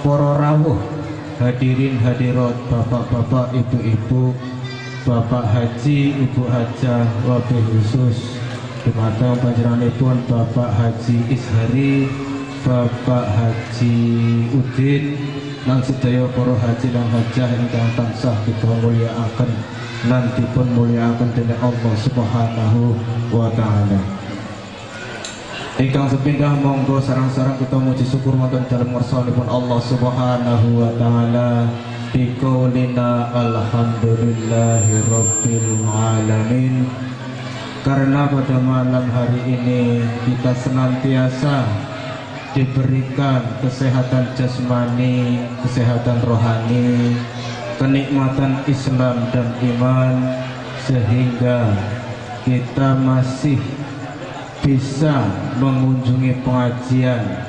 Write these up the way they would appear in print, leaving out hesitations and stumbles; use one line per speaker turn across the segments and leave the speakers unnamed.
Para rawuh, hadirin hadirat, bapak-bapak, ibu-ibu, bapak haji, ibu hajah, wabil khusus dumateng panjenenganipun Bapak Haji Ishari, Bapak Haji Udin, lan sedaya para haji lan hajah ingkang tansah kita mulyakaken lan dipun mulyakaken dening Allah Subhanahu wa taala. Ingkang sepindah, monggo sareng-sareng kita muji syukur wonten dalem ngersanipun Allah Subhanahu wa taala biqaulina alhamdulillahirabbil alamin, karena pada malam hari ini kita senantiasa diberikan kesehatan jasmani, kesehatan rohani, kenikmatan Islam dan iman, sehingga kita masih bisa mengunjungi pengajian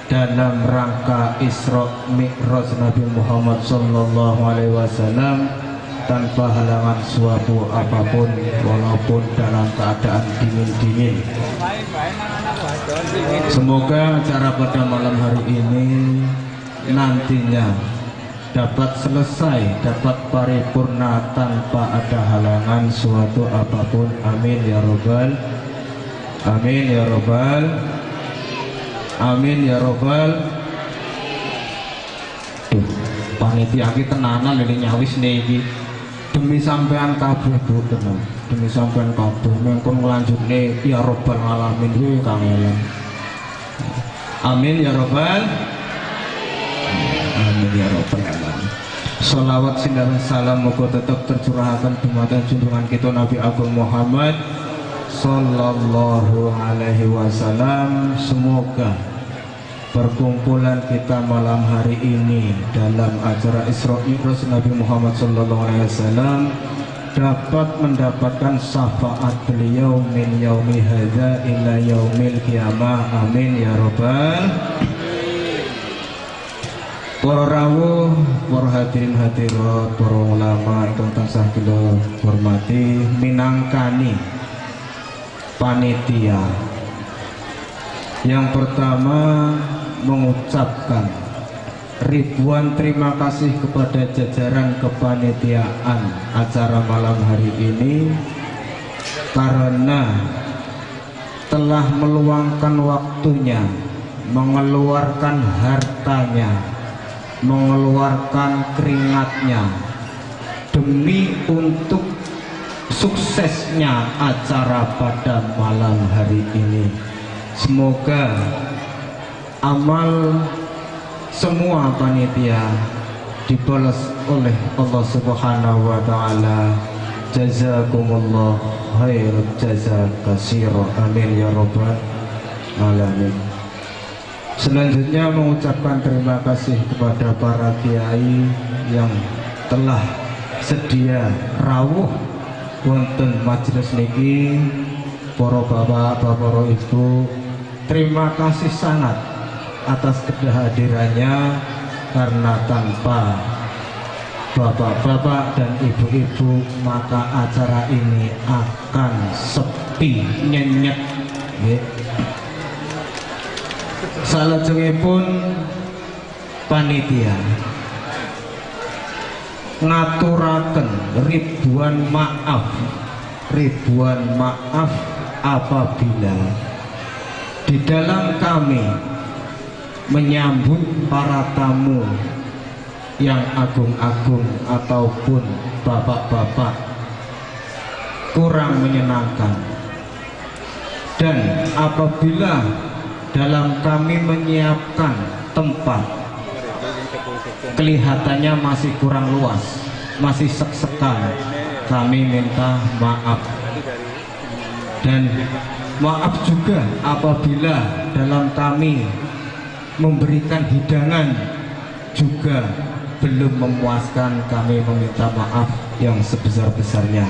dalam rangka Isra Mi'raj Nabi Muhammad Sallallahu Alaihi Wasallam tanpa halangan suatu apapun, walaupun dalam keadaan dingin-dingin. Semoga acara pada malam hari ini nantinya dapat selesai, dapat paripurna tanpa ada halangan suatu apapun. Amin ya robbal amin ya robbal amin ya robbal. Duh, panitia iki tenanan lho, nyawis niki demi sampean kabeh, Bu, tenan. Demi sampean kabeh mengko nglanjutne ya robbal alamin kuwi kangelan. Amin ya robbal amin ya robbal alamin. Salawat dan salam muga tetap tercurahkan dumateng junjungan kita Nabi Agung Muhammad Sallallahu Alaihi Wasallam. Semoga perkumpulan kita malam hari ini dalam acara Isra Mi'raj Nabi Muhammad Sallallahu Alaihi Wasallam dapat mendapatkan syafaat beliau min yaumi hadza ila yaumil qiyamah. Amin ya robbal. Para rawuh, para hadirin hadirat, para ulama ingkang tansah kula hormati, minangkani panitia, yang pertama mengucapkan ribuan terima kasih kepada jajaran kepanitiaan acara malam hari ini karena telah meluangkan waktunya, mengeluarkan hartanya, mengeluarkan keringatnya demi untuk suksesnya acara pada malam hari ini. Semoga amal semua panitia dibalas oleh Allah Subhanahu wa taala. Jazakumullah khairat jaza katsira. Amin ya rabbal alamin. Selanjutnya mengucapkan terima kasih kepada para kiai yang telah sedia rawuh wonten majelis niki, para bapak, para ibu, terima kasih sangat atas kehadirannya, karena tanpa bapak-bapak dan ibu-ibu maka acara ini akan sepi nyenyek. Salajengipun panitia ngaturaken ribuan maaf apabila di dalam kami menyambut para tamu yang agung-agung ataupun bapak-bapak kurang menyenangkan, dan apabila dalam kami menyiapkan tempat kelihatannya masih kurang luas, masih sek-sekan, kami minta maaf. Dan maaf juga apabila dalam kami memberikan hidangan juga belum memuaskan, kami meminta maaf yang sebesar-besarnya.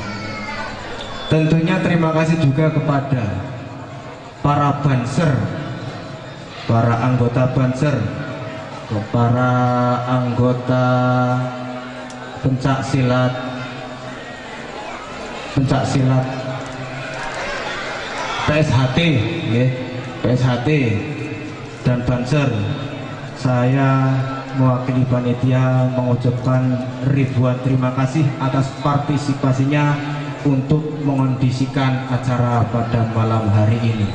Tentunya terima kasih juga kepada para banser, para anggota banser, para anggota pencak silat, pencak silat PSHT, ya, PSHT dan banser. Saya mewakili panitia mengucapkan ribuan terima kasih atas partisipasinya untuk mengondisikan acara pada malam hari ini.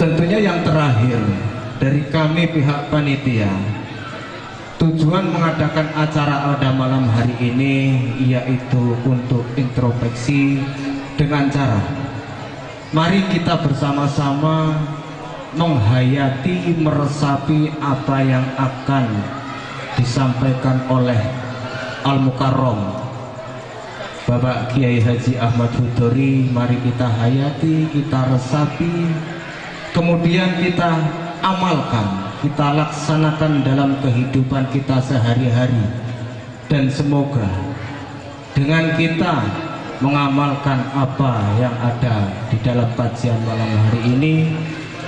Tentunya yang terakhir dari kami pihak panitia, tujuan mengadakan acara pada malam hari ini yaitu untuk introspeksi dengan cara mari kita bersama-sama menghayati, meresapi apa yang akan disampaikan oleh Al-Mukarram Bapak Kiai Haji Ahmad Khudori. Mari kita hayati, kita resapi, kemudian kita amalkan, kita laksanakan dalam kehidupan kita sehari-hari. Dan semoga dengan kita mengamalkan apa yang ada di dalam kajian malam hari ini,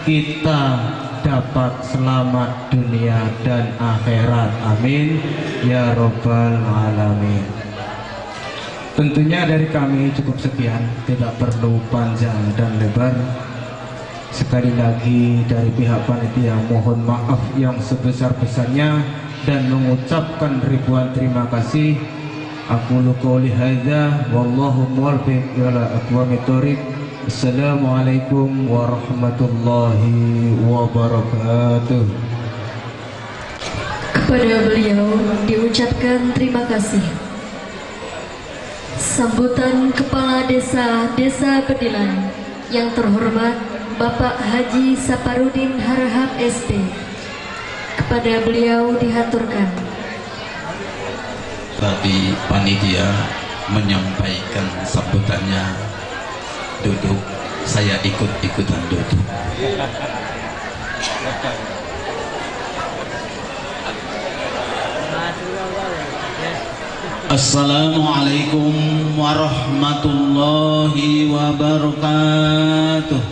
kita dapat selamat dunia dan akhirat. Amin ya robbal alamin. Tentunya dari kami cukup sekian, tidak perlu panjang dan lebar. Sekali lagi dari pihak panitia mohon maaf yang sebesar-besarnya dan mengucapkan ribuan terima kasih. Aku qouli hadza wallahu muwaffiq ila aqwamit thoriq. Assalamualaikum warahmatullahi wabarakatuh.
Kepada beliau diucapkan terima kasih. Sambutan Kepala Desa Desa Bedilan yang terhormat Bapak Haji Saparudin Harahap SP. Kepada beliau dihaturkan.
Tadi panitia menyampaikan sambutannya duduk, saya ikut-ikutan duduk. Assalamualaikum warahmatullahi wabarakatuh.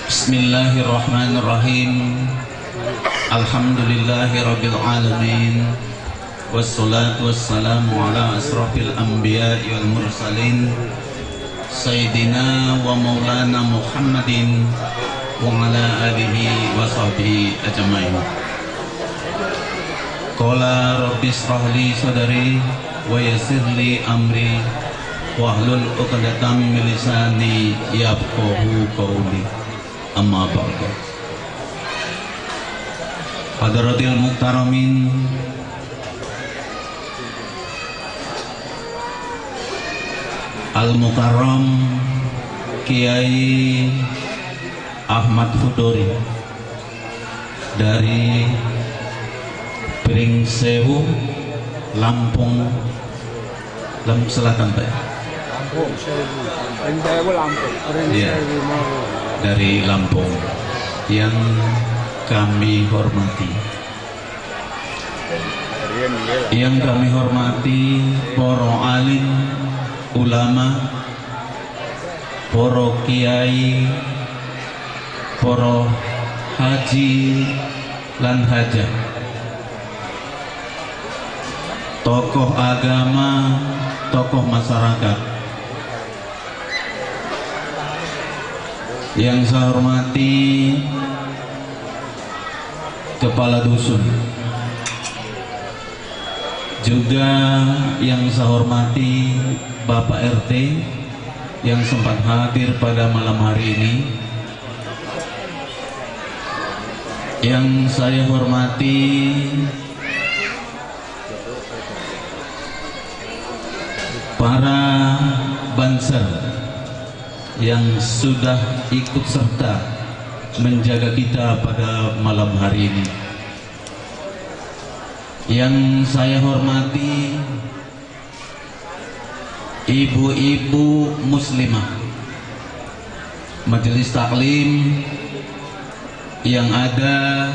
Bismillahirrahmanirrahim. Alhamdulillahirabbil alamin. Wassalatu wassalamu ala asrafil anbiya'i wal mursalin sayyidina wa maulana Muhammadin wa ala alihi wa sahbihi ajma'in. Qala rabbi israh li sadri wa yassir li amri wahlul 'uqdatam min lisani yafqahu qawli. Amma ba'du. Hadratil muhtaramin, Al-Mukarram Kiai Ahmad Khudori dari Pringsewu, Lampung, Lampung Selatan, Pak.
Lampung Sewu. Pringsewu Lampung.
Ya, dari Lampung yang kami hormati. Yang kami hormati para alim ulama, para kiai, para haji lan hajah, tokoh agama, tokoh masyarakat. Yang saya hormati kepala dusun, juga yang saya hormati Bapak RT yang sempat hadir pada malam hari ini. Yang saya hormati para banser yang sudah ikut serta menjaga kita pada malam hari ini. Yang saya hormati ibu-ibu muslimah majelis taklim yang ada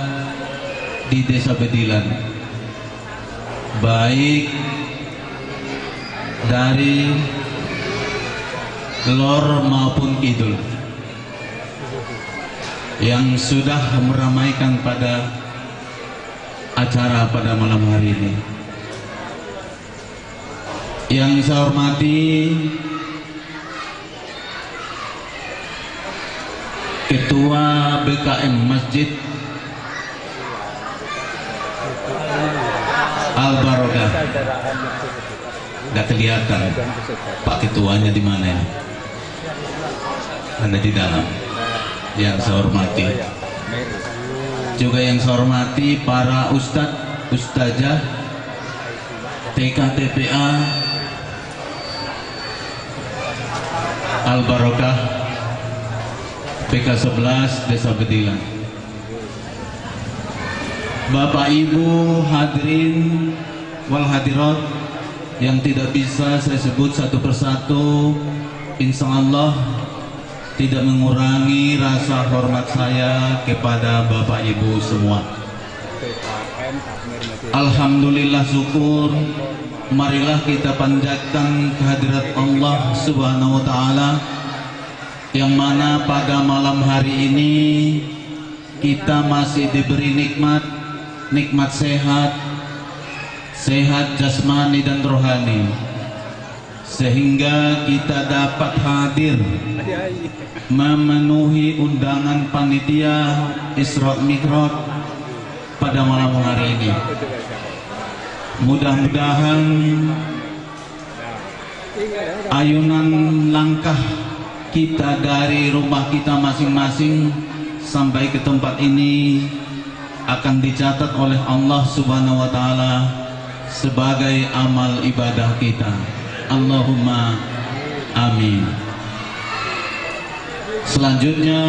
di Desa Bedilan, baik dari lor maupun kidul, yang sudah meramaikan pada acara pada malam hari ini. Yang saya hormati Ketua BKM Masjid Al Barokah. Gak kelihatan Pak Ketuanya di mana ya? Ada di dalam. Yang saya hormati. Juga yang saya hormati para ustadz, ustazah, TK TPA Al Barokah PK 11 Desa Bedilan. Bapak Ibu hadirin wal hadirat yang tidak bisa saya sebut satu persatu, insya Allah tidak mengurangi rasa hormat saya kepada Bapak Ibu semua. Alhamdulillah, syukur, marilah kita panjatkan kehadirat Allah Subhanahu wa Ta'ala, yang mana pada malam hari ini kita masih diberi nikmat, nikmat sehat, sehat jasmani dan rohani, sehingga kita dapat hadir memenuhi undangan panitia Isra Mi'raj pada malam hari ini. Mudah-mudahan ayunan langkah kita dari rumah kita masing-masing sampai ke tempat ini akan dicatat oleh Allah Subhanahu wa Ta'ala sebagai amal ibadah kita. Allahumma amin. Selanjutnya,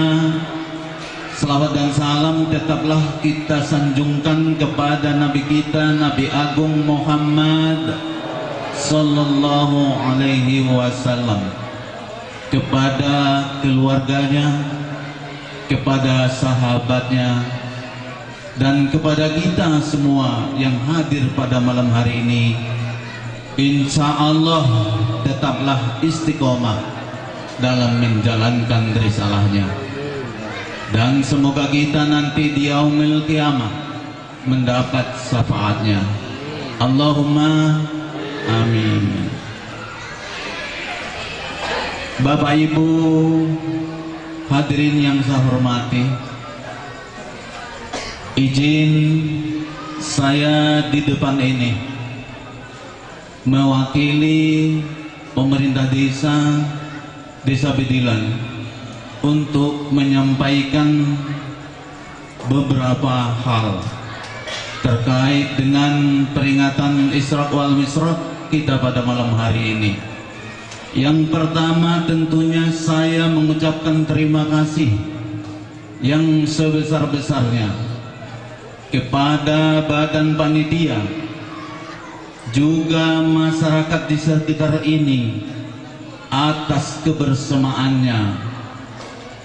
selawat dan salam tetaplah kita sanjungkan kepada Nabi kita, Nabi Agung Muhammad Sallallahu Alaihi Wasallam, kepada keluarganya, kepada sahabatnya, dan kepada kita semua yang hadir pada malam hari ini. Insya Allah tetaplah istiqomah dalam menjalankan risalahnya, dan semoga kita nanti di yaumil kiamah mendapat syafaatnya. Allahumma amin. Bapak Ibu hadirin yang saya hormati, izin saya di depan ini mewakili pemerintah desa Desa Bedilan untuk menyampaikan beberapa hal terkait dengan peringatan Isra wal Mi'raj kita pada malam hari ini. Yang pertama, tentunya saya mengucapkan terima kasih yang sebesar-besarnya kepada badan panitia, juga masyarakat di sekitar ini atas kebersamaannya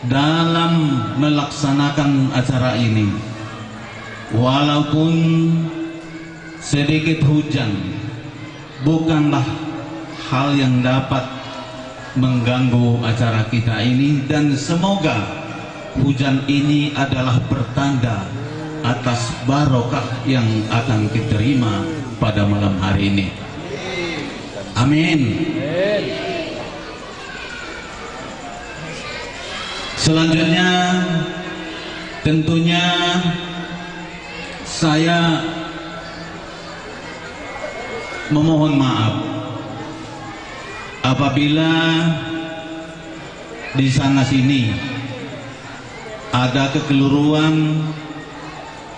dalam melaksanakan acara ini. Walaupun sedikit hujan bukanlah hal yang dapat mengganggu acara kita ini, dan semoga hujan ini adalah pertanda atas barokah yang akan diterima pada malam hari ini. Amin. Selanjutnya, tentunya saya memohon maaf apabila di sana sini ada kekeliruan,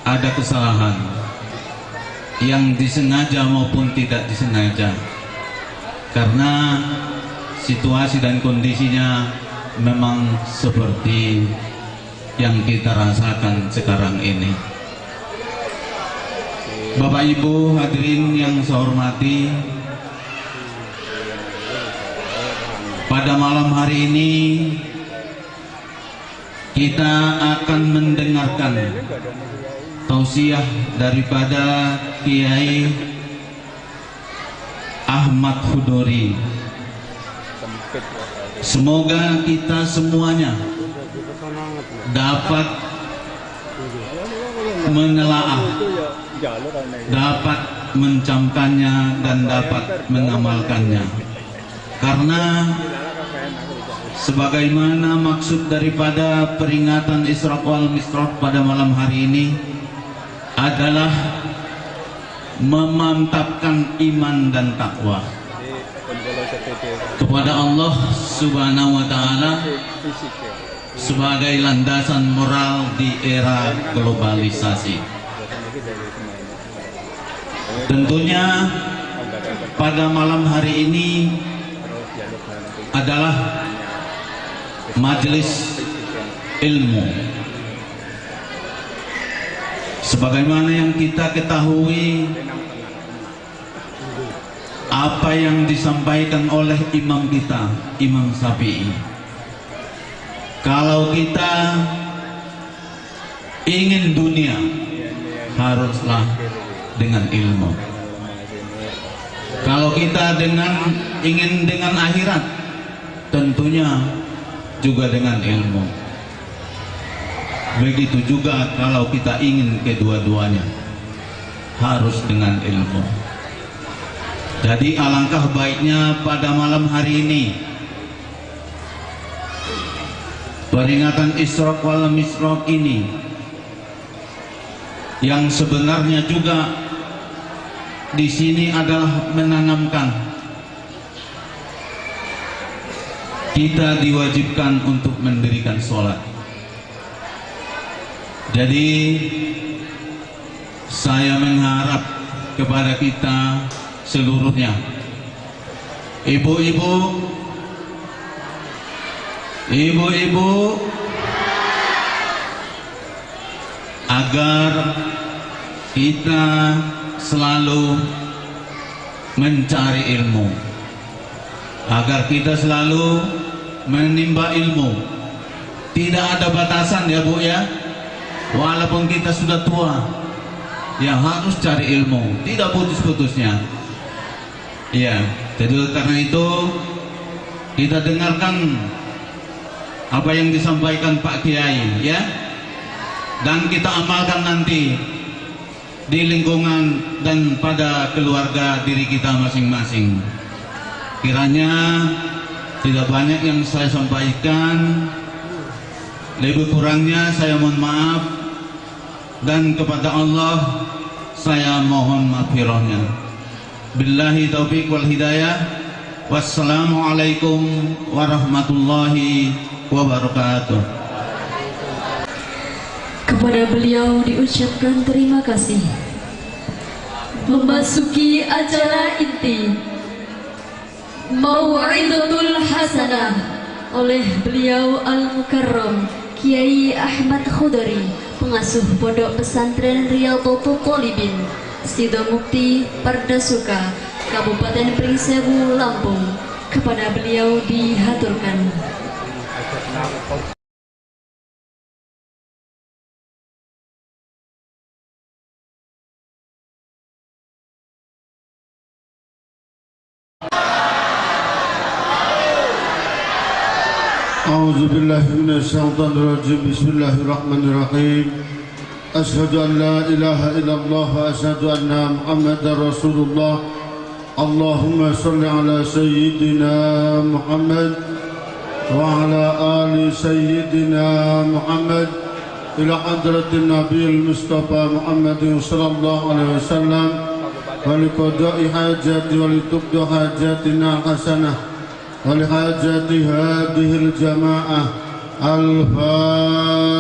ada kesalahan yang disengaja maupun tidak disengaja, karena situasi dan kondisinya memang seperti yang kita rasakan sekarang ini. Bapak Ibu hadirin yang saya hormati, pada malam hari ini kita akan mendengarkan tausiah daripada Kiai Ahmad Khudori. Semoga kita semuanya dapat menelaah, dapat mencamkannya, dan dapat mengamalkannya. Karena Sebagaimana maksud daripada peringatan Isra wal Mi'raj pada malam hari ini adalah memantapkan iman dan takwa kepada Allah Subhanahu wa Ta'ala sebagai landasan moral di era globalisasi. Tentunya pada malam hari ini adalah majelis ilmu. Sebagaimana yang kita ketahui, apa yang disampaikan oleh imam kita, Imam Syafi'i, kalau kita ingin dunia, haruslah dengan ilmu. Kalau kita ingin dengan akhirat, tentunya juga dengan ilmu. Begitu juga kalau kita ingin kedua-duanya, harus dengan ilmu. Jadi alangkah baiknya pada malam hari ini, peringatan Isra wal Mi'raj ini, yang sebenarnya juga di sini adalah menanamkan kita diwajibkan untuk mendirikan sholat. Jadi saya mengharap kepada kita seluruhnya, ibu-ibu, ibu-ibu, agar kita selalu mencari ilmu, agar kita selalu menimba ilmu. Tidak ada batasan ya Bu ya, walaupun kita sudah tua, ya harus cari ilmu, tidak putus-putusnya. Ya, jadi karena itu kita dengarkan apa yang disampaikan Pak Kiai ya, dan kita amalkan nanti di lingkungan dan pada keluarga diri kita masing-masing. Kiranya tidak banyak yang saya sampaikan, lebih kurangnya saya mohon maaf, dan kepada Allah saya mohon maghfirahnya. Billahi taufik wal hidayah. Wassalamualaikum warahmatullahi wabarakatuh.
Kepada beliau diucapkan terima kasih. Memasuki acara inti Mau'izatul Hasanah oleh beliau Al-Mukarram Kiai Ahmad Khudari, pengasuh Pondok Pesantren Riyadhatul Thalibin, Sidomukti, Pardasuka, Kabupaten Pringsewu, Lampung. Kepada beliau dihaturkan.
A'udzubillahi minasyaitonirrajim. Bismillahirrahmanirrahim. Asyhadu an la ilaha illallah wa asyhadu anna Muhammadar Rasulullah. Allahumma shalli ala sayyidina Muhammad wa ala ali sayyidina Muhammad ila hadratin nabiyil Mustafa Muhammadin sallallahu alaihi wasallam wa liqada'i hajati wa litubdu hajatina hasanah wa lihajati hadhil jamaah. Al-Fatihah.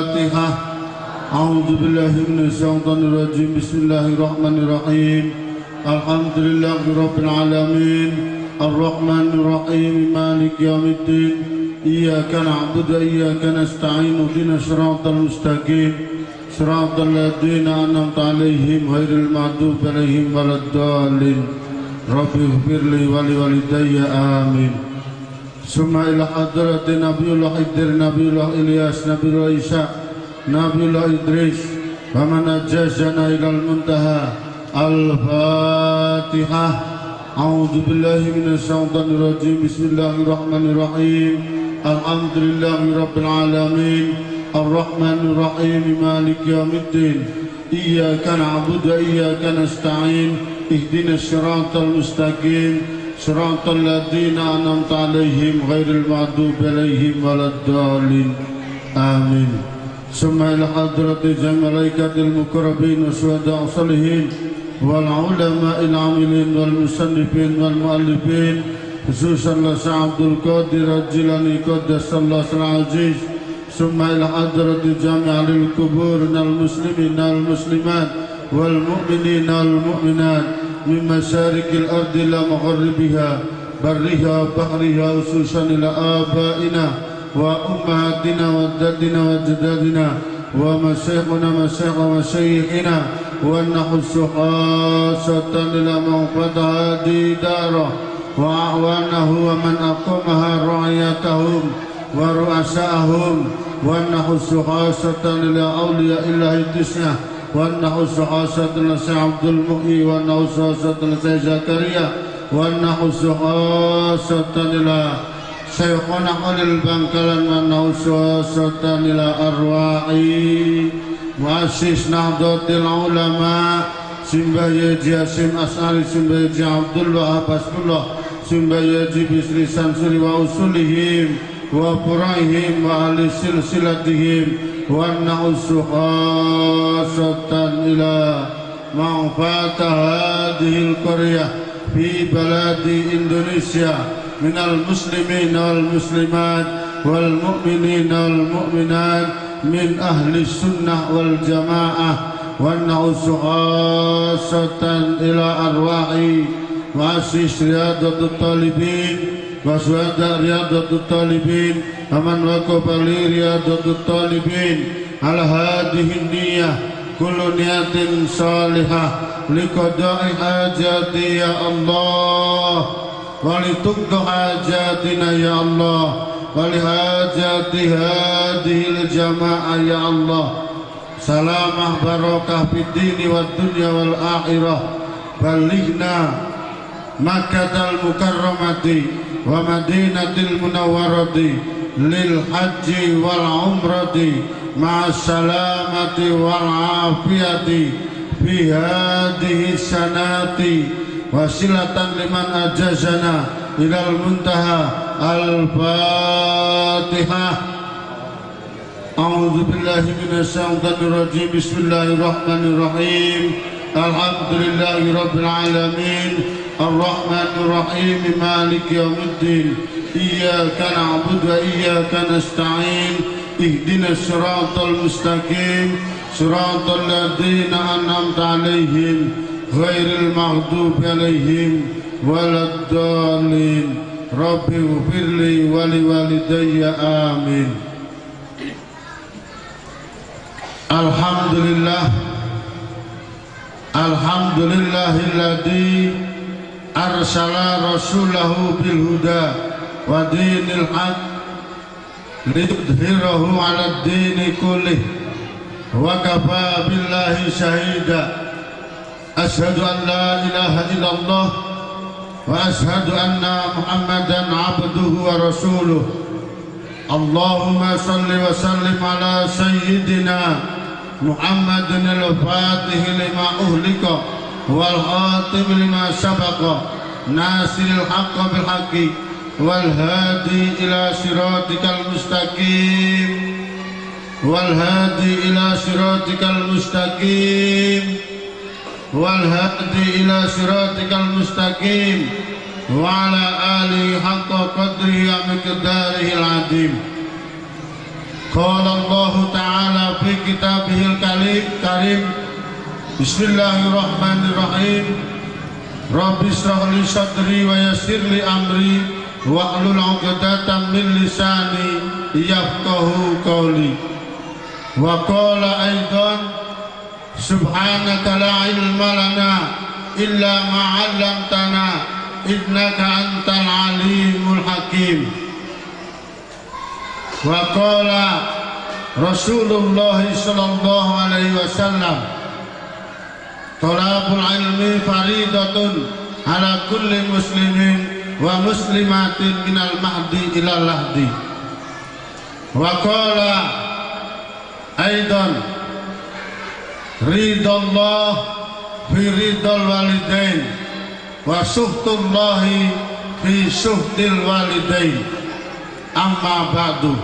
A'udzu billahi minasyaitonir rajim. Bismillahirrahmanirrahim. Alhamdulillahi rabbil alamin. Arrahmanir rahim. Maliki yaumiddin. Iyyaka na'budu wa iyyaka nasta'in. Ihdinas siratal mustaqim. Siratal ladzina an'amta 'alaihim ghairil maghdubi 'alaihim waladdallin. Rabbighfirli wa liwalidayya. Amin. Summa ila hadrati Nabiyullah Idris, Nabiyullah Ilyas, Nabiyullah Isa, Nabiyullah Idris, wa man ajazana ilal muntaha. Al-Fatihah. A'udzu billahi minasyaitonir rajim. Bismillahirrahmanirrahim. Alhamdulillahi rabbil alamin. Arrahmanir rahim. Maliki yaumiddin. Iyyaka na'budu wa iyyaka nasta'in. Ihdinas siratal mustaqim. صراط الذين أنعمت عليهم غير المغضوب عليهم ولا الضالين آمين. ثم إلى حضرة جميع الملائكة المقربين والشهداء الصالحين والعلماء العاملين والمصنفين والمؤلفين، خصوصا لسعد عبد القادر الجيلاني قدس الله العزيز. ثم إلى حضرة جميع القبور من المسلمين والمسلمات والمؤمنين والمؤمنات من مشارق الأرض إلى مغربها، برها وبحرها، خصوصا إلى آبائنا وأمهاتنا وجداتنا وجدادنا ومشايخنا مشايخ مشايخنا، ونحس خاصة إلى من فتح هذه داره وأعوانه ومن أقامها رعيتهم ورؤساءهم، ونحس خاصة إلى أولياء الله التسعة، ونحس خاصة إلى عبد المحيي، ونحس خاصة إلى زكريا، ونحس خاصة إلى شيخنا خليل بنكلان، ونحس خاصة إلى أرواح مؤسس نهضة العلماء Simbah Yaji Hasyim Asy'ari, Simbah Yaji Abdul Wahab Hasbullah, Simbah Yaji Bisri Sansuri wa usulihim wa furaihim wa ahli silsilatihim, wa na'usu khasatan ila manfaat hadhil qaryah fi baladi Indonesia minal muslimin wal muslimat wal mu'minin wal mu'minat min ahli sunnah wal jamaah, wa na'usu khasatan ila arwahi muassis riyadatul talibin wa syuhada riyadatul talibin wa man waqafa li riyadatul talibin ala hadhihi niyyah kullu niyatin salihah liqada'i hajati ya Allah wa lituqda hajatina ya Allah wa li hajati hadhil jamaah ya Allah. Salamah barakah fid dini wad dunya wal akhirah, balighna Makkatal Mukarramati wa Madinatil Munawwarati lil haji wal umrati ma'as salamati wal afiyati fi hadhihi sanati wasilatan liman ajazana ilal muntaha. Al-Fatihah. A'udzu billahi minasyaitonir rajim. Bismillahirrahmanirrahim. Alhamdulillahi rabbil alamin. Arrahmanir rahim. Maliki yaumiddin. Iyyaka na'budu wa iyyaka nasta'in. Ihdinas siratal mustaqim. Siratal ladzina an'amta 'alaihim ghairil maghdubi 'alaihim waladdallin. Rabbi ighfirli wa liwalidayya. Amin. Alhamdulillah, alhamdulillahilladzi arsala rasulahu bil huda wa dinil haq liyudhhirahu 'alad dini kullih wa kafa billahi syahida. Asyhadu an la ilaha illallah wa asyhadu anna Muhammadan abduhu wa rasuluh. Allahumma salli wa sallim ala sayyidina Muhammadin al-Fatih lima uhlika wal khatim lima sabaqa nasiril haqqa bil haqqi wal hadi ila siratikal mustaqim wal hadi ila siratikal mustaqim wal hadi ila siratikal mustaqim wa ala alihi haqqa qadrihi wa miqdarihil azim. Qala Allah ta'ala fi kitabihil karim. Bismillahirrahmanirrahim. Rabbi israh li sadri wa yassir li amri wahlul 'uqdatam min lisani yafqahu qawli. Wa qala aidan subhanaka la ilma lana illa ma 'allamtana innaka antal alimul hakim. Wa qala Rasulullah sallallahu alaihi wasallam talabul ilmi faridatun ala kulli muslimin wa muslimatin minal mahdi ilal lahdi. Wa qala aidan ridallah fi ridal walidain wa suhtullahi fi suhtil walidain. Amma ba'du.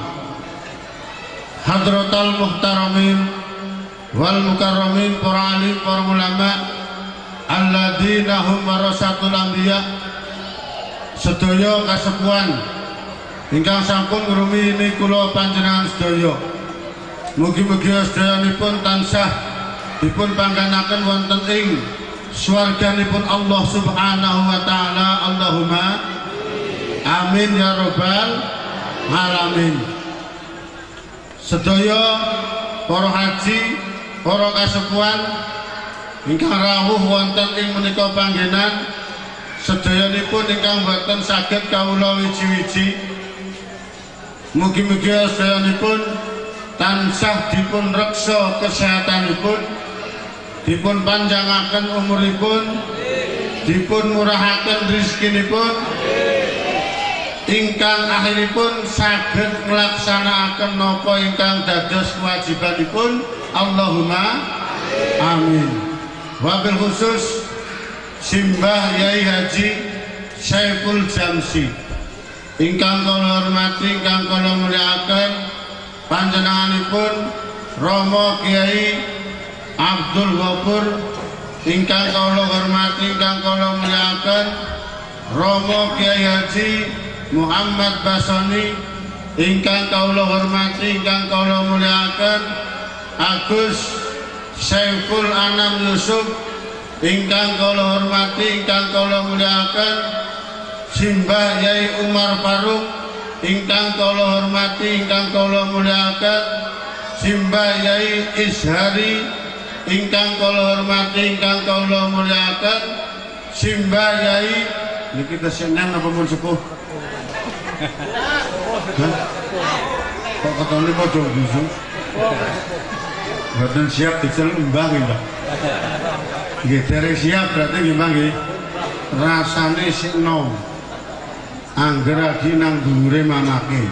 Hadratal muhtaramin wal mukarramin, para alim, para ulama, alladzina hum warasatul anbiya, sedaya kasepuhan ingkang sampun ngrumiyini kula panjenengan sedaya. Mugi-mugi sedayanipun tansah dipun pangganaken wonten ing swarganipun Allah Subhanahu wa taala. Allahumma amin ya rabbal alamin. Sedaya para haji, para kasepuhan ingkang rawuh wonten ing menika panggenan, sedayanipun ingkang boten saged kawula wiji-wiji, mugi-mugi sedayanipun tansah dipun reksa kesehatanipun, dipun panjangaken umuripun, dipun murahaken rezekinipun, ingkang akhiripun saged nglaksanakaken napa ingkang dados kewajibanipun. Allahumma amin. Wabil khusus Simbah Yai Haji Saiful Jamsi ingkang kula hormati, ingkang kula mulyakaken, panjenenganipun Romo Kiai Abdul Ghafur ingkang kula hormati, ingkang kula mulyakaken, Romo Kiai Haji Muhammad Basoni ingkang kula hormati, ingkang kula mulyakaken, Agus Saiful Anam Yusuf ingkang kula hormati, ingkang kula mulyakaken, Simbah Yai Umar Faruk ingkang kula hormati, ingkang kula mulyakaken, Simbah Yai Ishari ingkang kula hormati, ingkang kula mulyakaken, Simbah Yai niki tesih enem napa pun sepuh? Kok ketone padha busuk? Mboten siap diceluk mbah nggih, Mbah. Nggih, dereng siap berarti nggih, Mbah nggih. Rasane sik nom. Angger adi nang dhuwure mamake.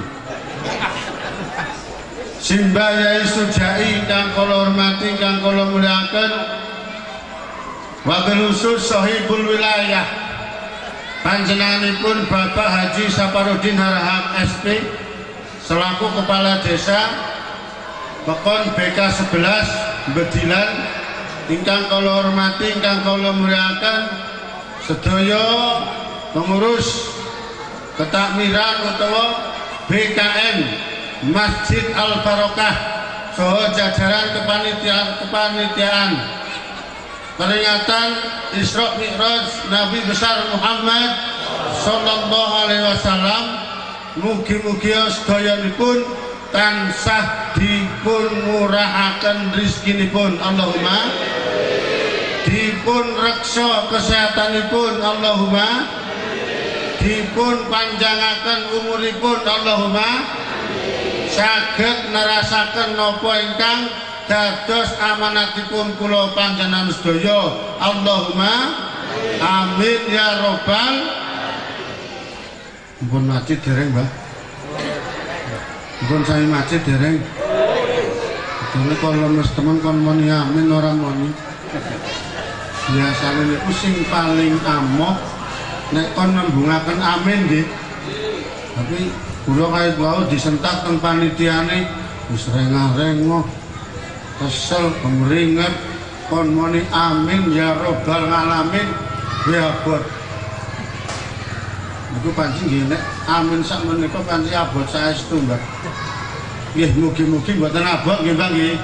Simbah Yai Sujai ingkang kula hormati, ingkang kula mulyakaken, wabil khusus Sohibul Wilayah panjenenganipun Bapak Haji Saparudin Harahap SP selaku Kepala Desa Pekon BK 11 Bedilan ingkang kula hormati, ingkang kula mulyakaken, sedaya pengurus ketakmiran utawa BKM Masjid Al Barokah saha jajaran kepanitiaan peringatan Isra Mi'raj Nabi besar Muhammad sallallahu alaihi wasallam, mugi-mugi sedayanipun tansah dipun murahaken rezekinipun. Allahumma dipun reksa kesehatanipun. Allahumma dipun panjangaken umuripun. Allahumma saged nerasaken napa ingkang dados amanatipun kula panjenengan sedaya. Allahumma amin ya robbal. Mpun masjid dereng, Mbah? Mpun sami masjid dereng? Dene kon lemes temen kon muni amin ora muni. Biasane niku sing paling amoh nek kon nembungaken amin nggih. Tapi kula kaya wau disentak teng panitiane wis rengah-rengoh, kesel, kemringet, kon muni amin ya robbal alamin ya abot. Niku panci nggih nek amin sak menika panci abot saestu, Mbah. Nggih mugi-mugi mboten abot nggih, Mbah nggih.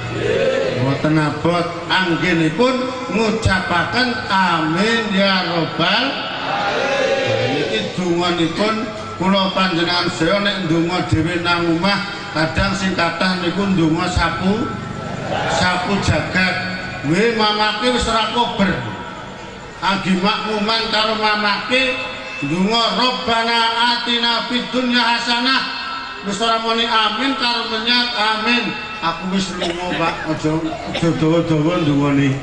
Mboten abot anggenipun ngucapaken amin ya robbal alamin. Niki donganipun kula panjenengan sedaya nek ndonga dhewe nang omah kadang sing kathah niku ndonga sapu sapu jagat. We mamake wis ora kober. Agi makmuman karo mamake ndonga robbana atina fid dunya hasanah. Wis ora muni amin karo menyat amin. Aku wis lunga, Pak. Aja aja dawa-dawa ndongane.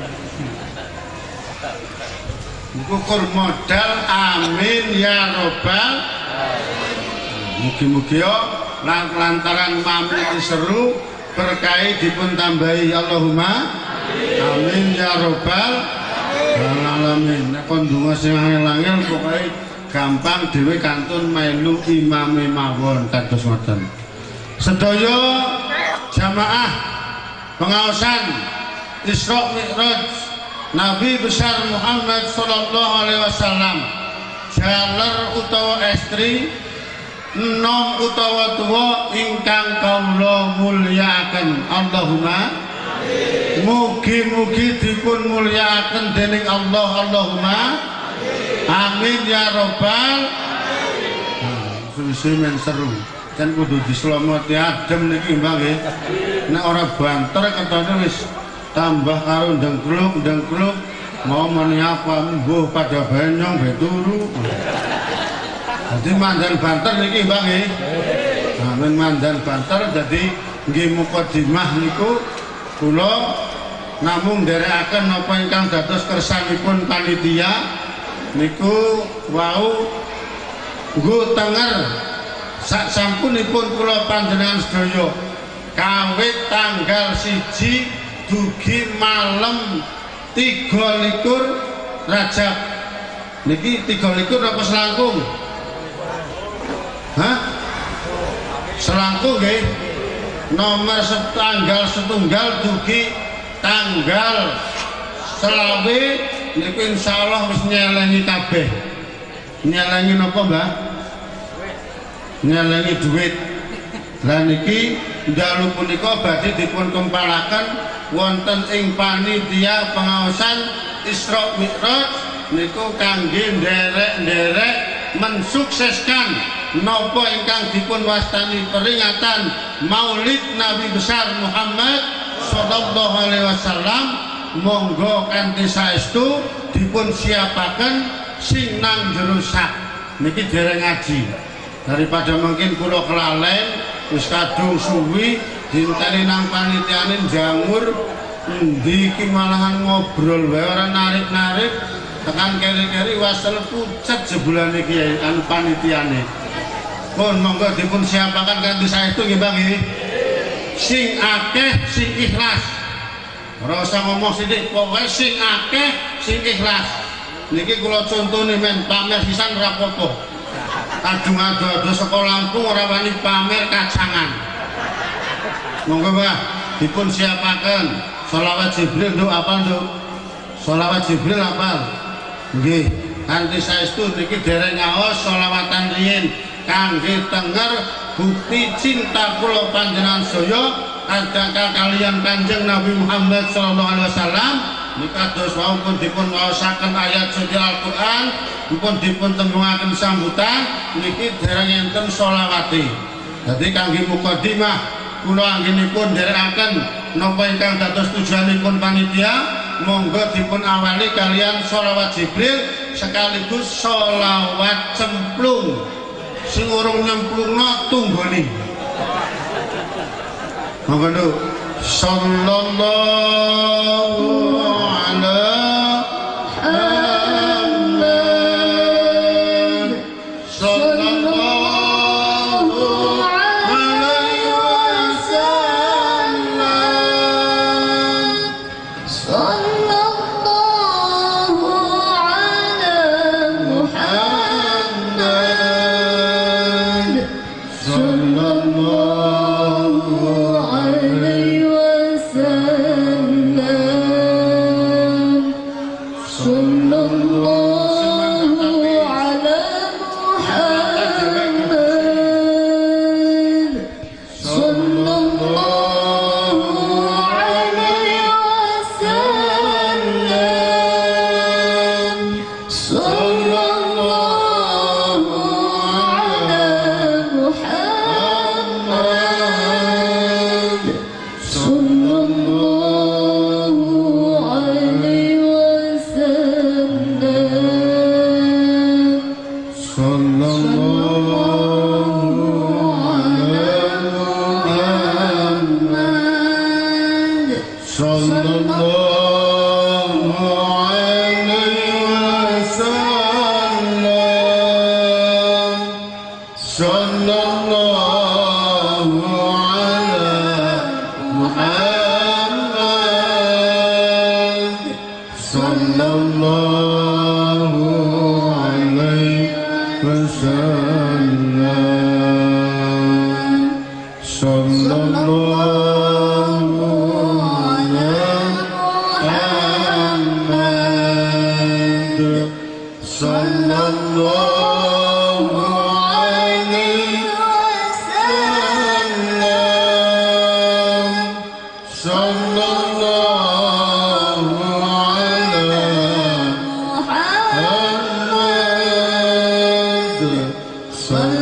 Niku kur modal amin ya robbal. Mugi-mugi lantaran mami seru berkahi dipun tambahi Allahumma amin ya robbal alamin. Nek kon ndonga sing angel-angel pokoke gampang dhewe kantun melu imame mawon kados ngoten. Sedaya jamaah pengaosan Isra Mi'raj Nabi besar Muhammad sallallahu alaihi wasallam, jaler utawa estri, enom utawa tuwa ingkang kawula mulyakaken. Allahumma amin. Mugi-mugi dipun mulyakaken dening Allah. Allahumma amin ya robbal alamin. Suwi-suwi men seru. Kan kudu dislomoti adem niki Mbah nggih. Nek ora banter ketone wis tambah karo ndengkluk-ndengkluk mau meni apa mbuh pada benyong be turu. Dadi mandan banter niki Mbah nggih. Nah, men mandan banter dadi nggih mukadimah niku kula namung nderekaken napa ingkang dados kersanipun panitia niku wau nggo tenger sak sampunipun kula panjenengan sedaya kawit tanggal 1 dugi malam 23 Rajab niki 23 napa selangkung? Hah? Selangkung nggih. Nomor tanggal setunggal dugi tanggal selawe niku insyaallah wis nyelengi kabeh. Nyelengi napa, Mbah? Nyelengi duit. Lah niki dalu punika badhe dipun kempalaken wonten ing panitia pengaosan Isra Mi'raj niku kangge nderek-nderek mensukseskan napa ingkang dipun wastani peringatan Maulid Nabi besar Muhammad sallallahu alaihi wasallam. Monggo kanthi saestu dipun siapaken sing nang jero sak niki dereng ngaji. Daripada mungkin kula kelalen wis kadung suwi dinteni nang panitiane jangur endi iki malahan ngobrol wae ora narik-narik tekan keri-keri wasel pucet jebulane kiai anu panitiane. Pun monggo dipun siapaken kanthi saestu nggih Bang nggih. Sing akeh sing ikhlas. Ora usah ngomong sithik, pokoke sing akeh sing ikhlas. Niki kula contone men pamer pisan ora apa-apa. Kadung ado-ado saka Lampung ora wani pamer kacangan. Monggo Mbah dipun siapaken sholawat Jibril nduk apal nduk? Sholawat Jibril apal? Nggih. Kanthi saestu niki dereng ngaos sholawatan riyin kangge tenger bukti cinta kula panjenengan sedaya kadang kalian Kanjeng Nabi Muhammad sallallahu alaihi wasallam. Nikados wau pun dipun waosaken ayat suci Al-Qur'an, pun dipun tembungaken sambutan niki dereng enten sholawate. Dadi kangge mukadimah kula anggenipun nderekaken napa ingkang dados tujuanipun panitia, monggo dipun awali kalian sholawat Jibril sekaligus sholawat cemplung. Sing urung nyemplungno tunggone. Monggo nduk. Sallallahu alaihi Muhammad sallallahu alaihi wasallam
sallallahu ala Muhammad sallallahu alaihi wasallam.
Sallallahu ala Muhammad sallallahu alaihi wasallam sallallahu ala Muhammad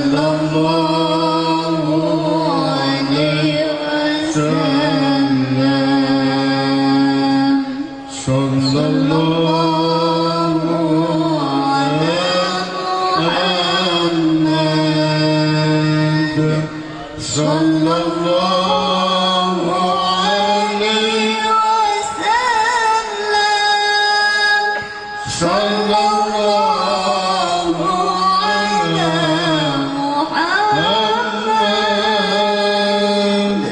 sallallahu alaihi wasallam sallallahu ala Muhammad sallallahu alaihi
wasallam
sallallahu
ala
Muhammad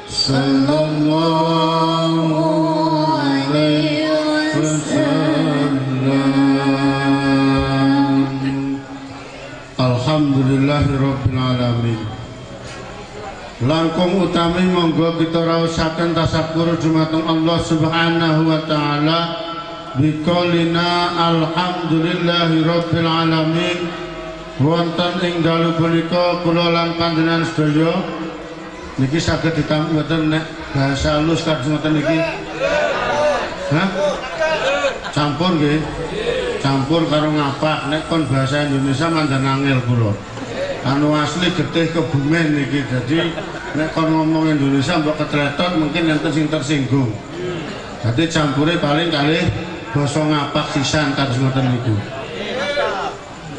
sallallahu
alaihi
wasallam. Alhamdulillahirabbil alamin. Langkung utami monggo kita raosaken tasakur dumateng Allah Subhanahu wa taala biqaulina alhamdulillahirabbil alamin. Wonten ing dalu punika kula lan panjenengan sedaya niki saged ditampi mboten nek bahasa halus kados ngoten niki? Hah? Campur nggih. Campur karo ngapak nek kon bahasa Indonesia mandan angel kula. Anu asli getih Kebumen niki. Jadi nek kon ngomong Indonesia mbok ketletot mungkin enten sing tersinggung. Dadi campure paling kalih basa ngapak sisan kados ngoten niku.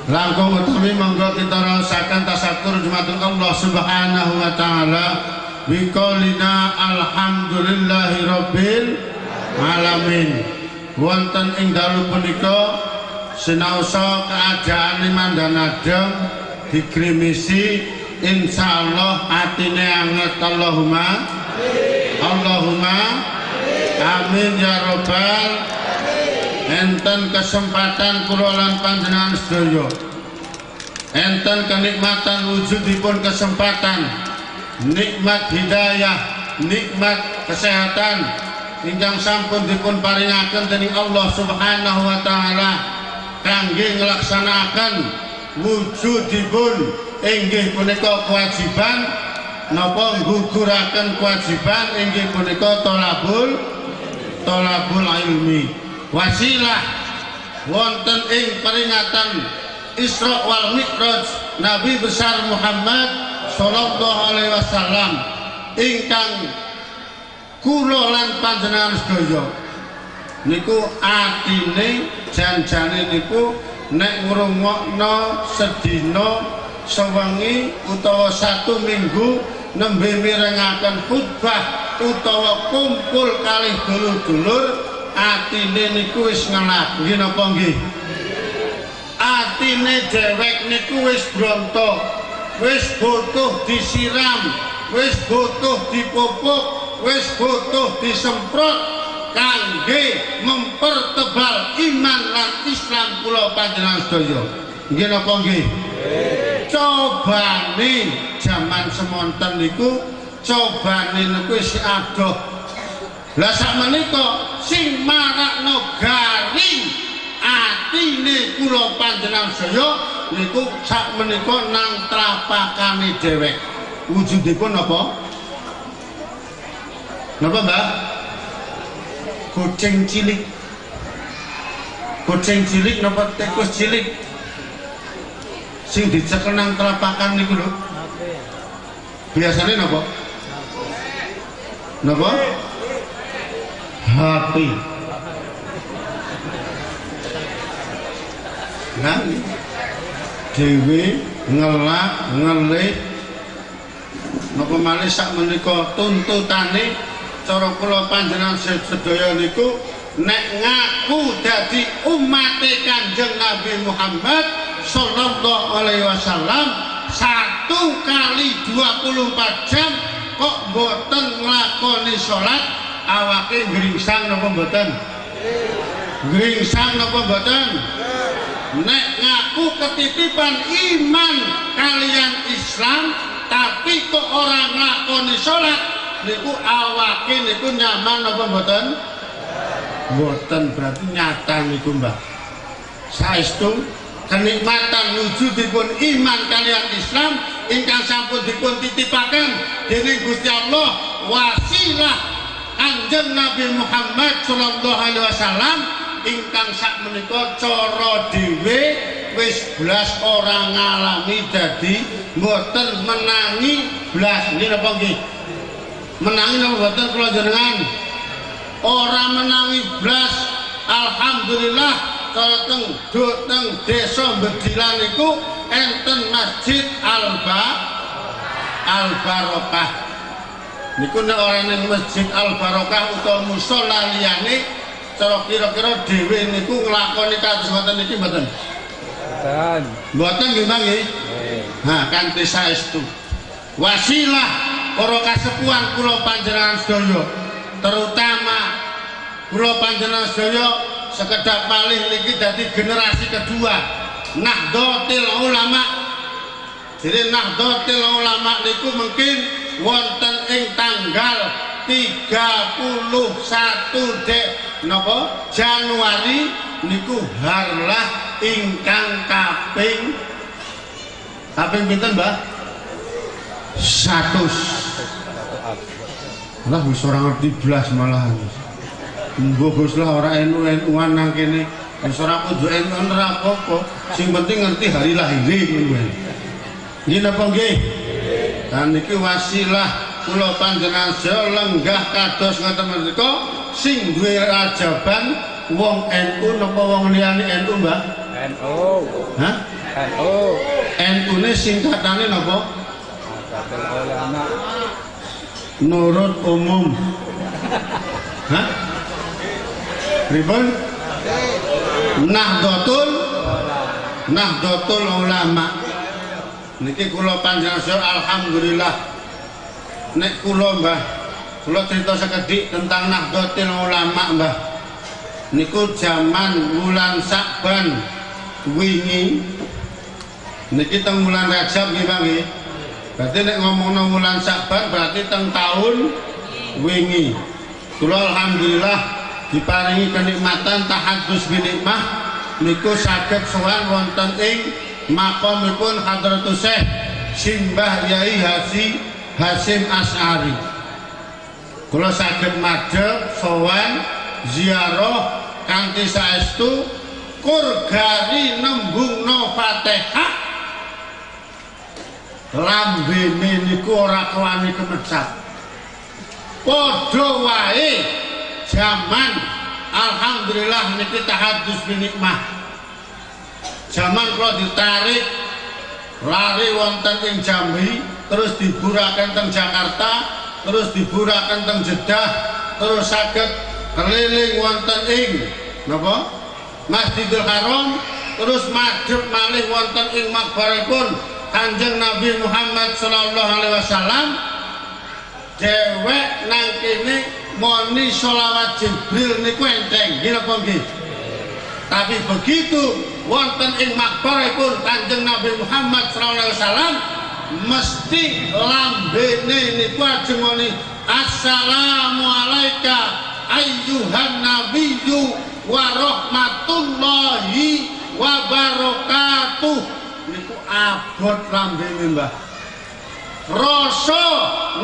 Langkung utami monggo kita raosaken tasakur dumateng Allah Subhanahu wa taala biqaulina alhamdulillahirabbil alamin. Wonten ing dalu punika sinaosa keadaan mandan adem digrimisi insyaallah atine anget. Allahumma Allahumma amin ya robbal. Enten kesempatan kula lan panjenengan sedaya, enten kenikmatan wujudipun kesempatan nikmat hidayah, nikmat kesehatan ingkang sampun dipun paringaken dening Allah Subhanahu wa taala kangge nglaksanakaken wujudipun inggih punika kewajiban napa ngguguraken kewajiban inggih punika tolabul ilmi. Wasilah wonten ing peringatan Isra wal Mi'raj Nabi besar Muhammad sallallahu alaihi wasallam ingkang kula lan panjenengan sedaya niku atine janjane niku nek ngrungokno sedina sewengi utawa satu minggu nembe mirengaken khutbah utawa kumpul kalih dulur-dulur atine niku wis ngelak. Nggih napa nggih? Atine dhewek niku wis bronto, wis butuh disiram, wis butuh dipupuk, wis butuh disemprot kangge mempertebal iman lan Islam kula panjenengan sedaya. Nggih napa nggih? Cobane jaman semonten niku cobane niku isih adoh. Lah sakmenika sing marakno garing atine kula panjenengan sedaya niku sakmenika nang trapakane dhewek. Wujudipun napa? Napa, Mbak? Kucing cilik. Kucing cilik napa tikus cilik? Sing dicekel nang telapakan niku lho. Biasane napa? Napa? HP. Nah, dhewe ngelak ngelih napa malih sak menika tuntutane cara kula panjenengan sedaya niku nek ngaku dadi umate Kanjeng Nabi Muhammad sallallahu alaihi wasallam 1 kali 24 jam kok mboten nglakoni salat awake ngringsang napa mboten? Ngringsang napa mboten? Nek ngaku ketitipan iman kalian Islam tapi kok ora nglakoni salat niku awake niku nyaman apa mboten? Mboten, berarti nyata niku Mbah. Saestu kenikmatan wujudipun iman kalian Islam ingkang sampun dipun titipaken dening Gusti Allah wasilah Kanjeng Nabi Muhammad sallallahu alaihi wasallam ingkang sakmenika cara dhewe wis blas ora ngalami dadi mboten menangi blas. Nggih napa nggih? Menangi napa mboten kula jenengan? Ora menangi blas. Alhamdulillah cara teng teng desa Bedilan niku enten Masjid Al Barokah. Niku nek ora ning Masjid Al Barokah utawa musala liyane cara kira-kira dhewe niku nglakoni kados ngoten niki mboten?
Mboten.
Mboten nggih Bang nggih. Nah, kanthi saestu wasilah para kasepuhan kula panjenengan sedaya, terutama kula panjenengan sedaya sekedap malih niki dadi generasi kedua Nahdlatul Ulama. Jadi Nahdlatul Ulama niku mungkin wonten ing tanggal 31 napa Januari niku harlah ingkang kaping pinten Mbah? 100. Lah wis ora ngerti blas malahan. Mbok Gus lah ora NU-NU-an nang kene. Wis ora kudu NU ora apa-apa. Sing penting ngerti hari lahire ngono wae. Nggih napa nggih? Dan niki wasilah kula panjenengan sedaya lenggah kados ngoten menika sing duwe rajaban wong NU napa wong liyane NU Mbah?
NU.
Hah?
NU.
NU-ne singkatane napa?
Nahdlatul Ulama.
Nurut umum. Hah? Pripun? Nahdlatul Ulama. Niki kula panjenengan sedaya alhamdulillah. Nek kula Mbah, kula cerita sekedhik tentang Nahdlatul Ulama Mbah. Niku jaman wulan Sya'ban wingi. Niki teng wulan Rajab nggih Pak nggih. Berarti nek ngomongno wulan Sya'ban berarti teng taun wingi. Kula alhamdulillah diparingi kenikmatan tahadus binikmah niku saged sowan wonten ing makomipun Hadratus Syekh Simbah Yai Haji Hasyim Asy'ari. Kula saged madhep sowan ziarah kanthi saestu kur gari nembungno Fatihah lambene niku ora kewani kemecat. Padha wae jaman alhamdulillah niki tahadus binikmah. Jaman kula ditarik lari wonten ing Jambi, terus diburaken teng Jakarta, terus diburaken teng Jeddah, terus saged keliling wonten ing napa Masjidil Haram, terus madhep malih wonten ing makbaripun Kanjeng Nabi Muhammad sallallahu alaihi wasallam. Dewek nang kene moni sholawat Jibril niku enteng nggih napa nggih? Tapi begitu wonten ing makbaripun Kanjeng Nabi Muhammad sallallahu alaihi wasallam mesti lambene niku ajeng moni assalamu alaika ayyuhan nabiyyu wa rahmatullahi wa barakatuh. Niku abot lambene Mbah. Rasa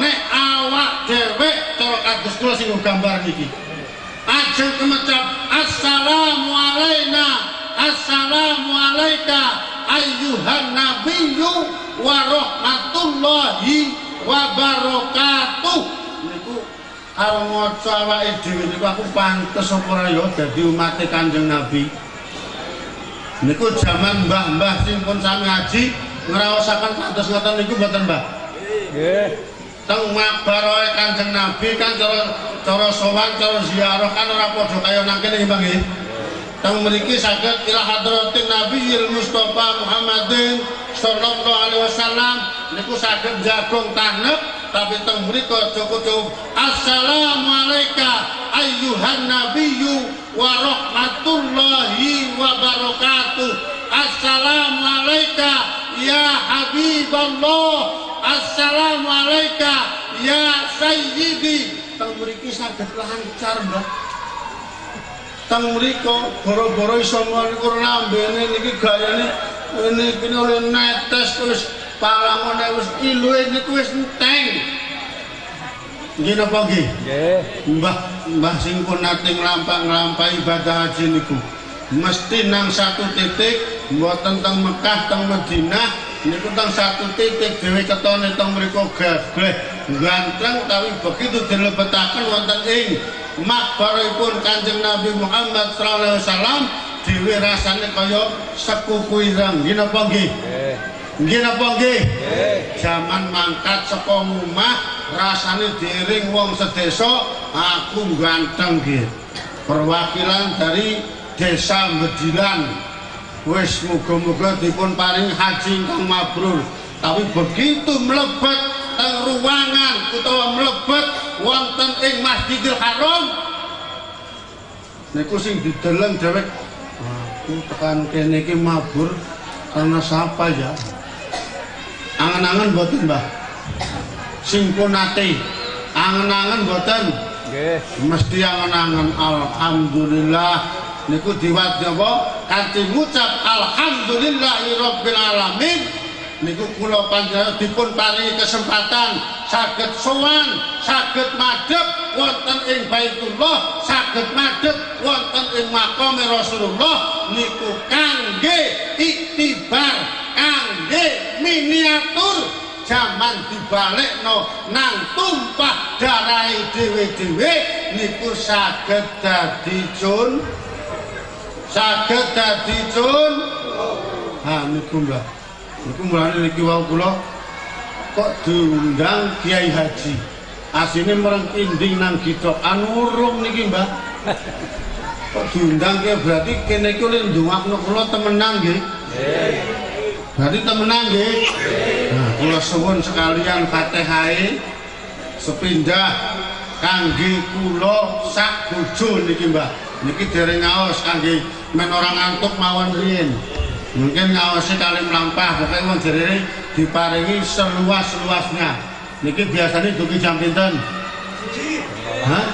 nek awak dhewek cara kados kula sing gambar niki ajeng kemecap assalamu alaina assalamu alaika ayyuhan nabiyyu wa rahmatullahi wa barakatuh. Niku arep maca awake dhewe niku aku pantes apa ora ya dadi umate Kanjeng Nabi. Niku jaman mbah-mbah sing pun sami ngaji ngraosaken kados ngoten niku mboten Mbah?
Nggih.
Teng makbaroe Kanjeng Nabi kan cara sowan cara ziarah kan ora padha kaya nang kene nggih Bang nggih. Teng mriki saged ila hadratin Nabiyil Mustafa Muhammadin sallallahu alaihi wasallam niku saged jagung tanep, tapi teng mriku cukup assalamu alaika ayyuhan nabiyyu wa rahmatullahi wa barakatuh, assalamu alaika ya habiballah, Assalamu alayka ya sayyidi. Teng mriki saged lancar, Mbah. Teng mriko boro-boro iso niku lambene niki gayane niki oleh netes wis palangone wis iluhe niku wis enteng. Nggih napa nggih?
Nggih.
Mbah, mbah sing pun nate nglampah-nglampahi ibadah haji niku mesti nang satu titik, mboten teng Mekah, teng Madinah niku teng satu titik dhewe ketone teng mriku gagleh ganteng, tapi begitu dilebetaken wonten ing makbaripun Kanjeng Nabi Muhammad sallallahu alaihi wasallam dhewe rasane kaya sekuku ireng. Nggih napa nggih?
Nggih.
Nggih napa nggih?
Nggih.
Jaman mangkat saka omah rasane diiring wong sedesa, aku ganteng nggih. Perwakilan dari Desa Bedilan wis muga-muga dipun paring haji ingkang mabrur. Tapi begitu mlebet teng ruangan utawa mlebet wonten ing Masjidil Haram niku sing dideleng dhewek, aku tekan kene iki mabur karena siapa ya? Angen-angen mboten, Mbah? Sing pun nate angen-angen mboten?
Nggih.
Mesti angen-angen. Alhamdulillah niku diwat apa kanthi ngucap alhamdulillahirabbil alamin niku kula panjenengan dipun paringi kesempatan saged sowan, saged madhep wonten ing Baitullah, saged madhep wonten ing makame Rasulullah niku kangge iktibar, kangge miniatur jaman dibalekno nang tumpah darahe dhewe-dhewe niku saged dadi cun, saged dadi cun. Ha niku Mbah, niku mulane niki wau kula kok diundang Kiai Haji. Asine merengkinding nang githokan urung niki, Mbah. Kok diundang ki berarti kene iki oleh ndongakno kula temenan nggih.
Nggih.
Berarti temenan nggih. Nah, kula suwun sekalian Fatihae sepindah kangge kula sak bojo niki, Mbah. Niki dereng ngaos kangge men ora ngantuk mawon riyin. Mungkin ngaose kali mlampah, pokoke wong jerene diparingi seluas-luasnya. Niki biasanya dugi jam pinten? Hah?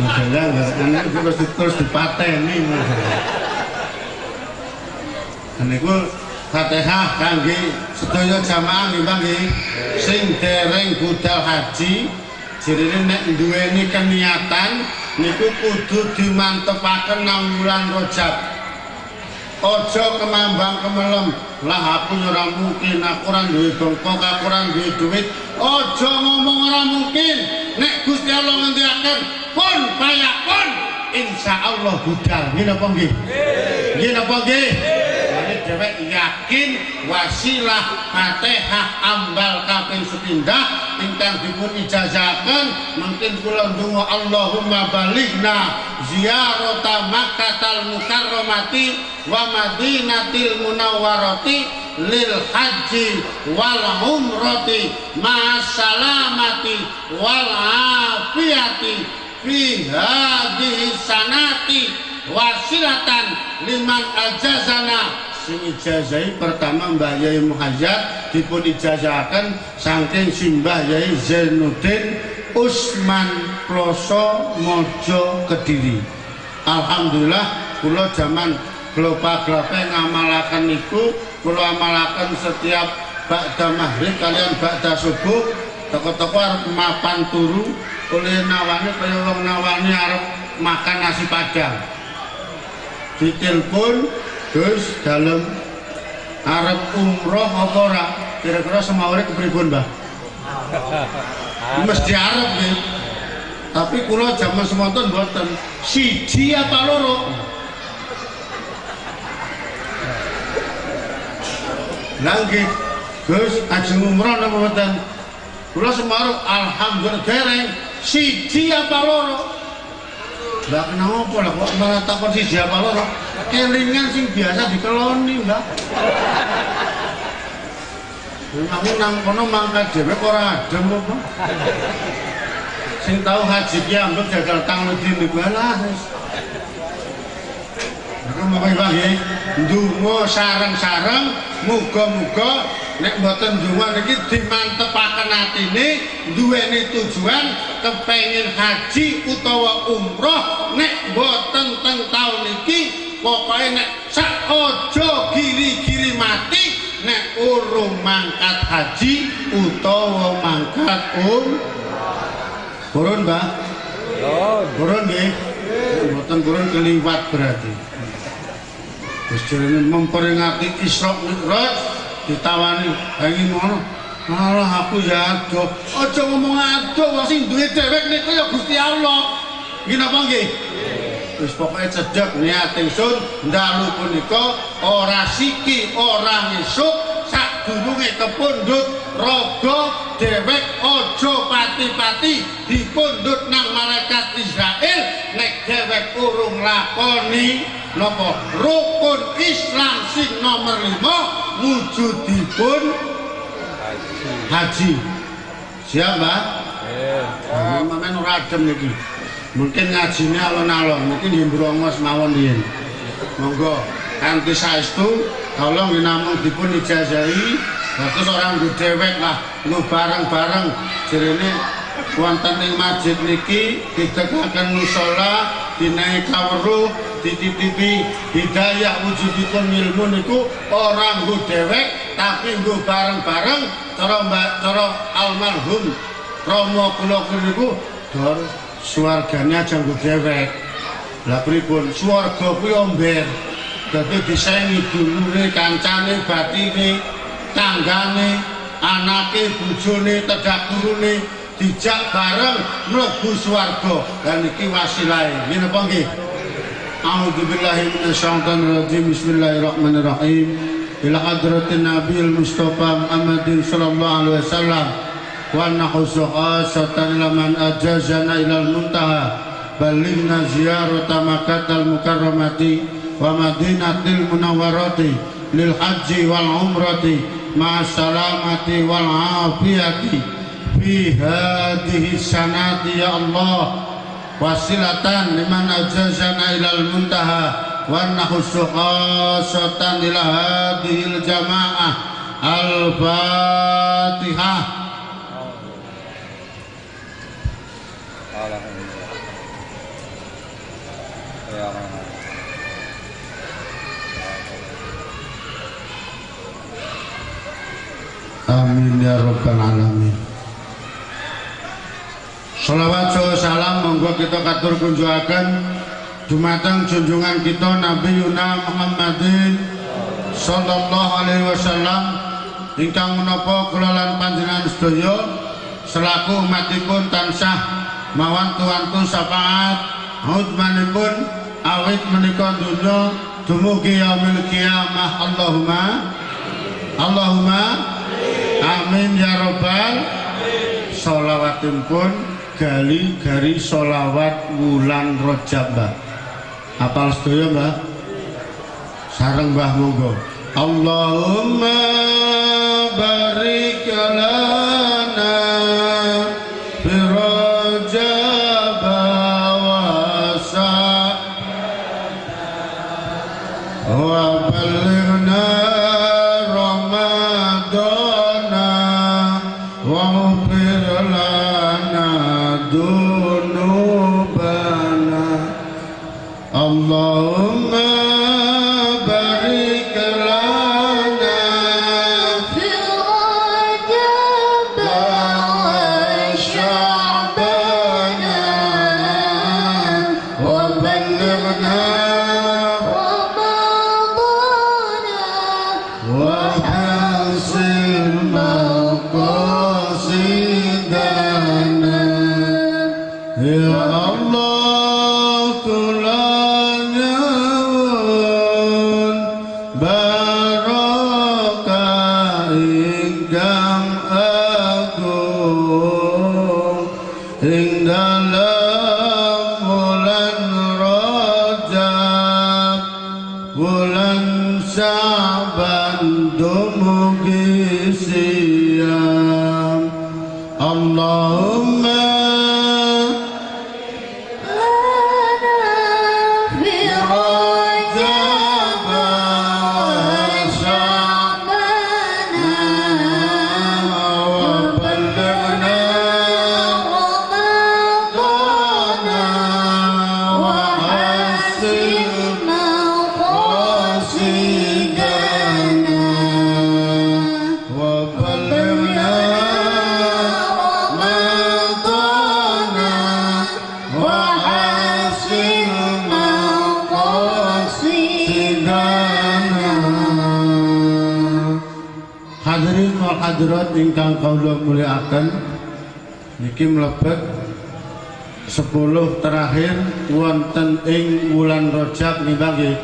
Modelnya nggak terus terus dipateni. Niku Fatihah kangge sedaya jamaah nggih, Mbah nggih. Sing dereng budal haji jirine nek duweni keniatan niku kudu dimantepaken nang wulan Rajab. Aja kemambang kemelem, lah aku ora mungkin, aku ora duwe bengkok, aku ora duwe duit. Aja ngomong ora mungkin. Nek Gusti Allah ngendikaken pun payakon, insyaallah budal. Nggih napa nggih? Nggih napa nggih? Dhewek yakin wasilah Fatihah ambal kaping sepindah ingkang dipun ijazahaken mungkin kula ndonga Allahumma balighna ziyarata Makkatal Mukarramati wa Madinatil Munawwarati lil haji wal umrati ma'as salamati wal afiyati fi hadhihi sanati wasilatan liman ajazana. Sing ijazahi pertama Mbah Yai Muhayyad dipun ijazahaken saking Simbah Yai Zainuddin Usman Ploso Mojo Kediri. Alhamdulillah kula jaman glopa-glope ngamalaken niku kula amalaken setiap bakda maghrib kalian bakda subuh. Toko-toko arep mapan turu oleh nawane kaya wong nawane arep makan nasi padang. Ditelpon Gus dalem arep umroh apa ora? Kira-kira semaure kepripun, Mbah? Mesti arep nggih. Tapi kula jaman semonten mboten. Siji apa loro? Lah nggih, Gus ajeng umroh napa mboten? Kula semaur alhamdulillah dereng. Siji apa loro? Lah kenapa lah kok malah takon siji apa loro? Kelingan sing biasa dikeloni, Mbah. Aku nang kono mangkat dhewe kok ora adem apa. Sing tau haji ki ambek jagal tang wedi niku alah wis. Aku monggo Mbah nggih ndonga sareng-sareng muga-muga nek mboten ndonga niki dimantepaken atine duweni tujuan kepengin haji utawa umroh nek mboten teng taun iki pokoke nek sak aja giri-giri mati nek urung mangkat haji utawa mangkat purun Mbah? Purun nggih. Mboten purun keliwat berarti. Wis jenenge memperingati Isra Mi'raj ditawani bengi ngono. Malah aku ya adoh. Aja ngomong adoh wong sing duwe dhewek niku ya Gusti Allah. Nggih napa nggih? Wis pokoke cedhek niat ingsun ndalu punika ora siki ora ngesuk sadurunge kepundhut raga dhewek aja pati-pati dipundhut nang malaikat Israel nek dhewek urung lakoni napa rukun Islam sing nomor 5 wujudipun haji. Siap, Mbah? Nggih. Sampeyan ora adem niki. Mungkin ngajine alon-alon, mungkin nggih brongos mawon riyin. Monggo kanthi saestu tolong nggih namung dipun ijazahi dados ora nggo dhewek lah, nggo bareng-bareng jerene wonten ing masjid niki didekaken musala dinaiki kawruh dititipi hidayah wujudipun ilmu niku ora nggo dhewek tapi nggo bareng-bareng cara Mbak cara almarhum Rama kula niku dor swargane aja nggo dhewek. Lah pripun swarga kuwi omber. Dadi disengi dulure, kancane, batine, tanggane, anake, bojone, tedhak turune dijak bareng mlebu swarga. Lah niki wasilahe. Nggih napa nggih? A'udzubillahi minasyaitonir rajim. Bismillahirrahmanirrahim. Ila hadratin Nabil Mustafa Muhammadin sallallahu alaihi wasallam wa nahusu khasatan laman ajazana ilal muntaha balighna ziyarata Makkatal Mukarramati wa Madinatil Munawwarati lil haji wal umrati ma salamati wal afiyati fi hadhihi sanati ya Allah wasilatan liman ajazana ilal muntaha wa nahusu khasatan ila hadhil jamaah. Al-Fatihah. Amin ya rabbal alamin. Sholawat salam monggo kita katur kunjuaken dumateng junjungan kita Nabi Yuna Muhammadin sallallahu alaihi wasallam ingkang menapa kula lan panjenengan sedaya selaku umatipun tansah mawantu-wantu syafaat hudmanipun awit menika donya dumugi yaumil qiyamah. Allahumma Allahumma amin ya rabbal. Sholawatipun gali gari sholawat wulan Rajab, Mbah. Apal sedaya, Mbah? Sareng Mbah monggo. Allahumma barik lana fi Rajab wa wa balighna Ramadana waghfir lana dzunubana. Allahumma barik lana
fi Rajab wa Sya'bana
wa balighna
Ramadana
wa hasil maqasidana. Ya Allah kula nyuwun barokah ingkang agung ing dalem bulan Rajab bulan Sya'ban dumugi siang. Allahumma
lana fi Rajab
hadirat ingkang kawula mulyakaken, niki mlebet 10 terakhir wonten ing wulan Rajab nggih Mbah nggih.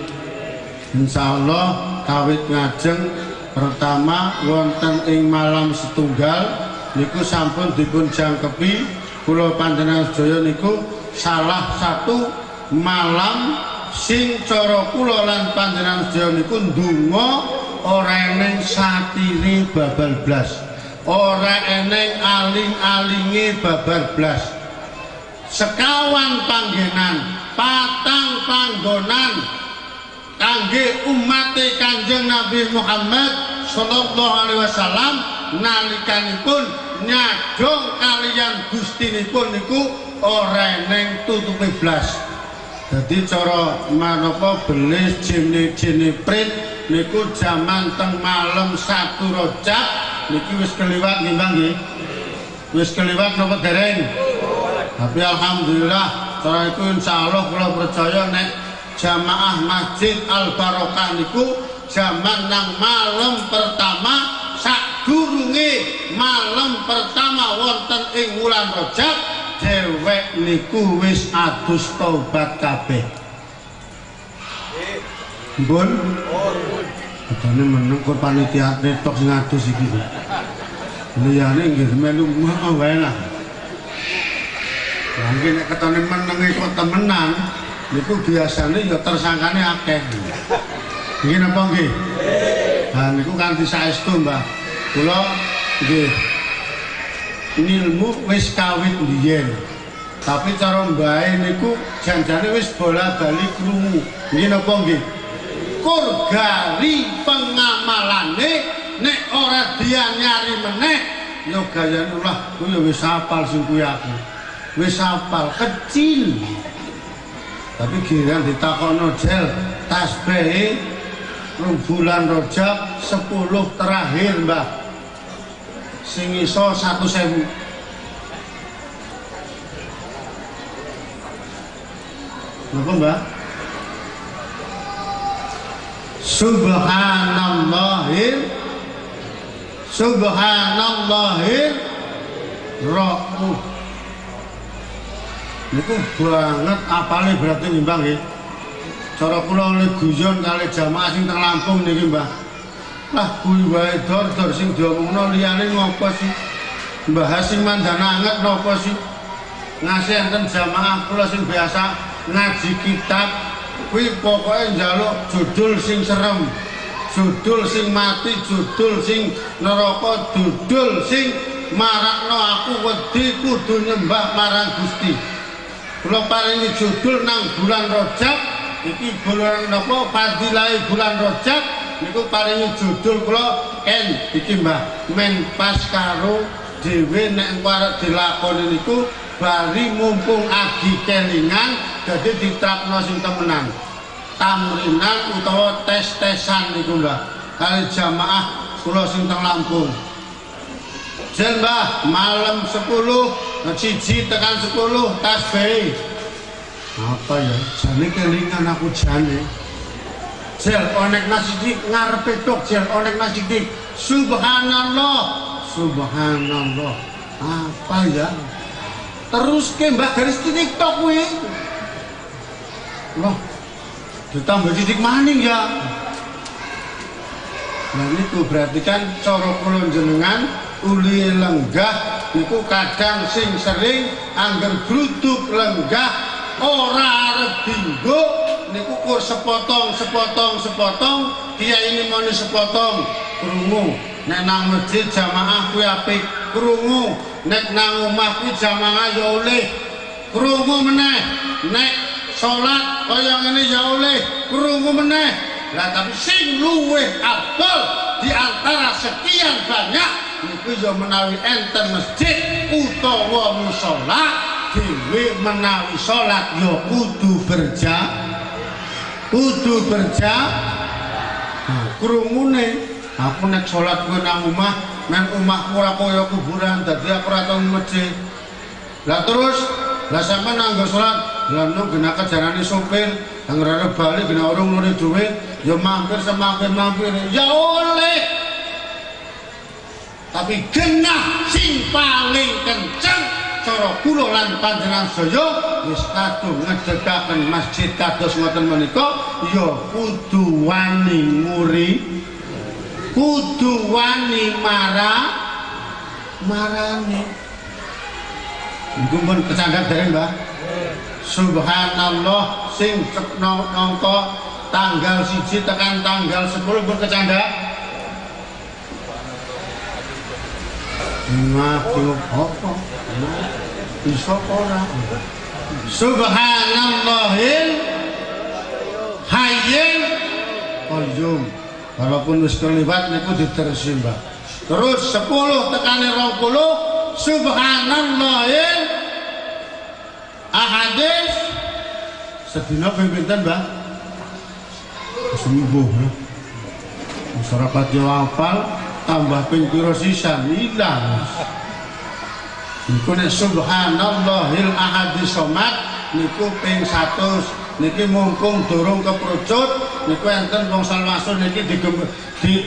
Insyaallah kawit ngajeng pertama wonten ing malam setunggal niku sampun dipun jangkepi kula panjenengan sedaya niku salah satu malam sing cara kula lan panjenengan sedaya niku ndonga ora eneng satire babal blas, ora eneng aling-alinge babar blas. Sekawan panggenan, patang panggonan kangge umate Kanjeng Nabi Muhammad sallallahu alaihi wasallam nalikanipun nyadong kaliyan gustinipun niku ora eneng tutupe blas. Dadi cara manapa belis jene-jene prit niku jaman teng malam 1 Rajab niki wis keliwat nggih Mbah nggih. Wis keliwat napa dereng? Tapi alhamdulillah cara iku insyaallah kula percaya nek jamaah Masjid Al Barokah niku jaman nang malam pertama sadurunge malam pertama wonten ing wulan Rajab dhewek niku wis adus taubat kabeh. Mbun Adane meneng kok panitia tok sing adus iki. Liyane nggih melu wae lah. Lah iki nek ketone menenge kok temenan niku biasane ya tersangkane akeh. Nggih napa nggih? Lah niku kanthi saestu Mbah. Kula nggih ngilmu wis kawit biyen. Tapi cara mbahe niku janjane wis bola-bali krungu. Nggih napa nggih? Kur gari pengamalane nek ora dianyari meneh ya gayane lah kuwi ya wis hafal sing kuwi aku. Wis hafal kecil. Tapi giliran ditakokno jel tasbih bulan Rajab 10 terakhir Mbah. Sing iso 1.000. Napa Mbah? Subhanallahil Subhanallahil ra'u. Niku banget apale berarti nggih Mbah nggih. Cara kula oleh guyon kali jamaah sing teng Lampung niki Mbah. Lah kuwi wae dor-dor sing diomongno liyane ngopo sih? Bahas sing mandana anget napa sih? Ngasih enten jamaah kula sing biasa ngaji kitab kuwi pokoke njaluk judul sing serem, judul sing mati, judul sing neraka, judul sing marakno aku wedi kudu nyembah marang Gusti. Kula paringi judul nang bulan Rajab iki bulan napa fadilahe bulan Rajab niku paringi judul kula ken iki Mbah men pas karo dhewe nek arep dilakoni niku bari mumpung agi kelingan dadi ditrapno sing temenan. Tamrinan utawa tes-tesan niku Mbah kali jamaah kula sing teng Lampung. Jen Mbah malam 10 siji tekan 10 tasbih. Apa ya jane kelingan aku jane. Jel onek nasidik ngarepe tok jel onek nasidik. Subhanallah, subhanallah. Apa ya? Terus ke Mbah garis titik tok kuwi. Loh, ditambah titik maning ya. Nah niku berarti kan cara kula jenengan uli lenggah niku kadang sing sering angger gruduk lenggah ora arep dinggo niku kur sepotong sepotong sepotong kiai ini moni sepotong krungu nek nang masjid jamaah kuwi apik krungu nek nang omah kuwi jamaah ya oleh krungu meneh nek salat kaya ngene ya oleh krungu meneh. Lah tapi sing luwih afdol di antara sekian banyak niku ya menawi enten masjid utawa musala dhewe menawi salat ya kudu berja nah, krungune aku nek salat kuwi nang omah men omahku ora kaya kuburan dadi aku ora tau masjid. Lah terus lah sampean nanggo salat lha nang gena kejarane sopir anggere bali gena urung nuri dhuwit ya mampir semampir-mampir ya oleh. Tapi genah sing paling kenceng cara kula lan panjenengan sedaya wis kadung ngedegaken masjid kados ngoten menika ya kudu wani nguri, kudu wani marani. Niku pun kecandhak dereng, Mbah? Subhanallah sing nangka tanggal 1 tekan tanggal 10 pun kecandhak. Ngaku apa? Iso ora? Subhanallahil hayyil qayyum. Walaupun wis keliwat niku diteresi, Mbah. Terus 10 tekane 20 subhanallahil ahadis. Sedina ping pinten, Mbah? Sembuh. Wis ora pati hafal, tambah ping pira sisan ilang. Niku nek subhanallahil ahadis somad niku ping 100. Niki mumpung durung keprucut niku enten wong salmasul niki di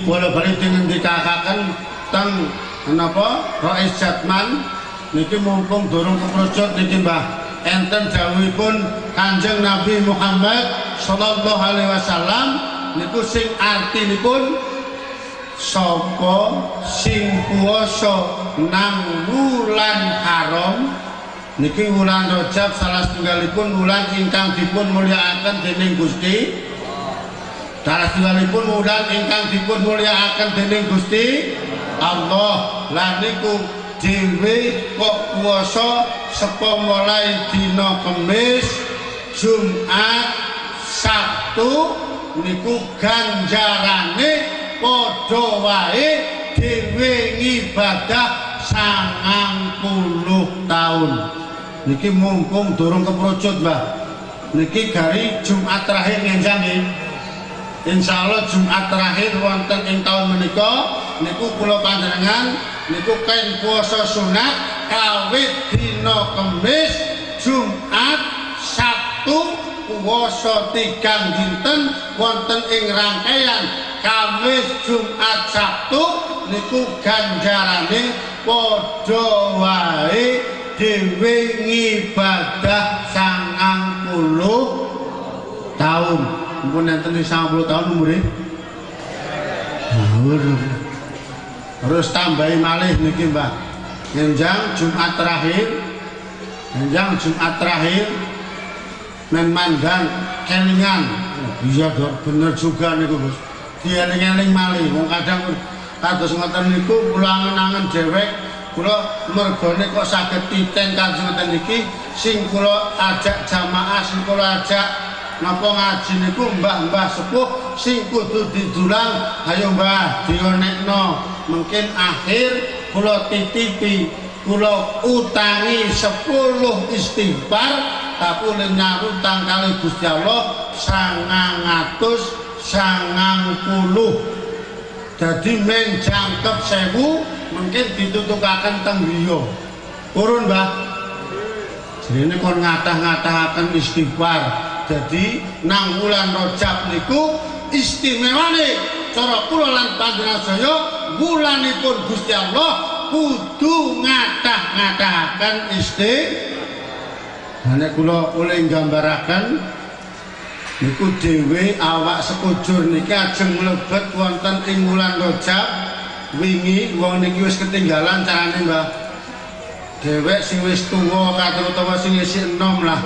bola-bali dingendikakaken teng napa Rais Jatman niki mumpung durung keprucut niki Mbah enten dawuhipun Kanjeng Nabi Muhammad sallallahu alaihi wasallam niku sing artinipun sapa sing puasa nang wulan haram niki wulan Rajab salah setunggalipun wulan ingkang dipun mulyakaken dening Gusti. Salah setunggalipun wulan ingkang dipun mulyakaken dening Gusti Allah. Lah niku dhewe kok puasa saka mulai dina Kamis, Jumat, Sabtu niku ganjarane padha wae dhewe ngibadah 90 tahun. Niki mumpung durung keprocut, Mbah. Niki gari Jumat terakhir ngenjang nggih. Insyaallah Jumat terakhir wonten ing taun menika niku kula panjenengan niku kain puasa sunat kawit dina Kamis, Jumat, Sabtu puasa 3 dinten wonten ing rangkaian Kamis, Jumat, Sabtu niku ganjarane padha wae dhewe ngibadah 90 tahun. Mumpun enten 90 tahun umure. Ngawur. Terus tambahi malih niki, Mbah. Ngenjang Jumat terakhir, ngenjang Jumat terakhir men mandan kelingan. Iya, Dok, bener juga niku, Bos. Dieling-eling malih wong kadang kados ngoten niku kula angen-angen dhewek kula mergone kok saged titen kados ngoten niki sing kula ajak jamaah sing kula ajak napa ngaji niku mbah-mbah sepuh sing kudu didulang ayo mbah dionekno mungkin akhir kula titipi kula utangi 10 istighfar tapi nyaur utang kali Gusti Allah 990. Jadi men jangkep 1000 mungkin ditutukaken teng griya. Purun, Mbah. Jenenge kon ngatah-ngatahaken istighfar. Jadi nang wulan Rajab niku istimewane cara kula lan panjenengan sedaya wulanipun Gusti Allah kudu ngatah-ngatahaken istighfar. Nek kula oleh nggambaraken niku dhewe awak sekujur niki ajeng mlebet wonten ing wulan Rajab wingi wong niki wis ketinggalan carane, Mbah. Dhewek sing wis tuwa katur utawa sing isih enom lah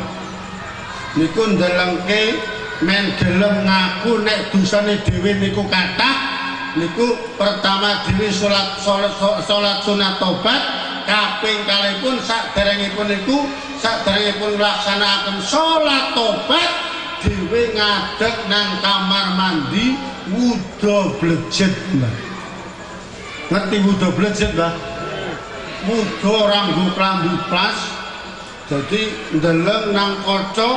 niku ndelengke men gelem ngaku nek dosane dhewe niku kathah niku pertama dhewe salat salat sunat tobat kaping kalihipun saderengipun niku saderengipun nglaksanakaken salat tobat dhewe ngadeg nang kamar mandi wuda blejet, Mbah. Ngerti wuda blejet, Mbah? Wuda ora nggo klambi plas. Dadi ndeleng nang kaca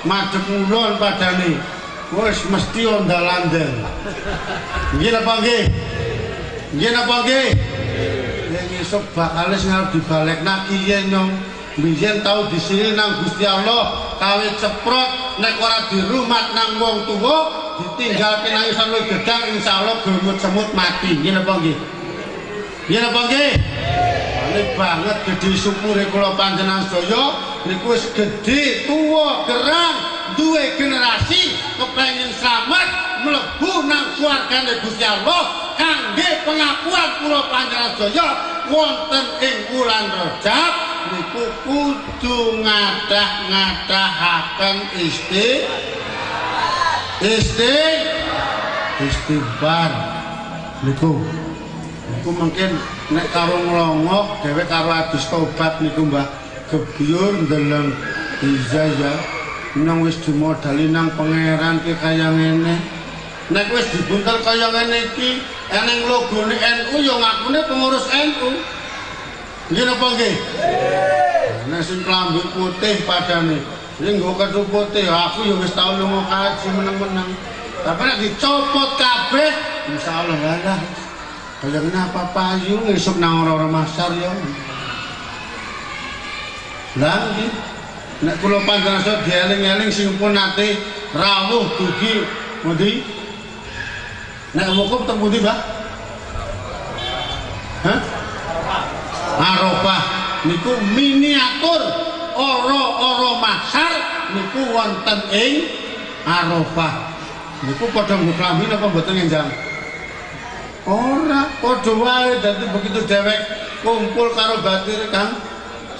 madhep ngulon padane. Wis mesti ondal-andel. Nggih napa nggih? Nggih napa nggih? Nek esuk bakal sing arep dibalekna kiye nyong. Biyen tau disini nang Gusti Allah kawit ceprot nek ora dirumat nang wong tuwa ditinggalke nang isan luwih gedang insyaallah gemut semut mati. Nggih napa nggih? Nggih napa nggih? Ini banget gedhe syukure kula panjenengan sedaya niku wis gedhe tuwa gerang duwe generasi kepengin slamet mlebu nang swargane Gusti Allah kangge pengakuan kula panjenengan sedaya wonten ing wulan Rajab niku kudu ngadah-ngadahaken istighfar niku. Niku mungkin nek karo nglongok dhewe karo adus tobat niku Mbah gebyur ndeleng iya ya nang wis dimodali nang pangeran ki kaya ngene. Nek wis dibuntel kaya ngene iki eneng logone NU ya ngakune pengurus NU. Nggih napa nggih? Nek sing klambi putih padane iki nggo kethu putih aku ya wis tau lunga kaji meneng-meneng. Tapi nek dicopot kabeh insyaallah lah kaya ngene apa payu ngesuk nang ora-ora masar ya. Lah nggih nek kula panjenengan dieling-eling sing pun nate rawuh dugi pundi? Nek wukuf teng pundi, Mbah? Hah? Arafah niku miniatur ora-ora masar niku wonten ing Arafah. Niku padha nggo klambi napa mboten enjang? Ora, padha wae dadi begitu dhewek kumpul karo batir Kang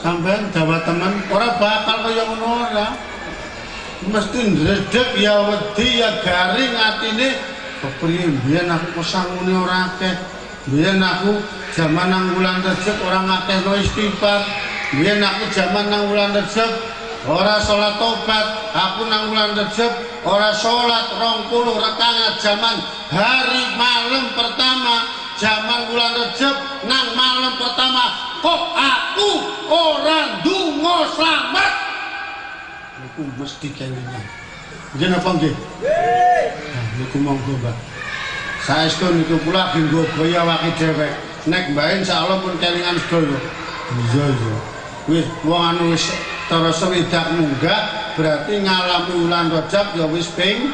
sampean dawa temen ora bakal kaya ngono ora. Mesti ndredeg ya wedi ya garing atine kepriye mbiyen aku sangune ora akeh. Mbiyen aku jaman nang wulan Rejeb ora ngakehno istighfar. Mbiyen aku jaman nang wulan Rejeb ora salat tobat, aku nang wulan Rejeb ora salat 20 rakaat jaman hari malam pertama, jaman wulan Rejeb nang malam pertama kok aku ora ndonga slamet. Niku mesti kelingan. Nggih napa nggih? Nggih. Niku monggo, Mbah. Saestu niku kula nggo gaya awake dhewek. Nek mbae insyaallah pun kelingan sedaya. Iya iya. Wis wong anu wis cara sewidak munggah berarti ngalami wulan Rajab ya wis ping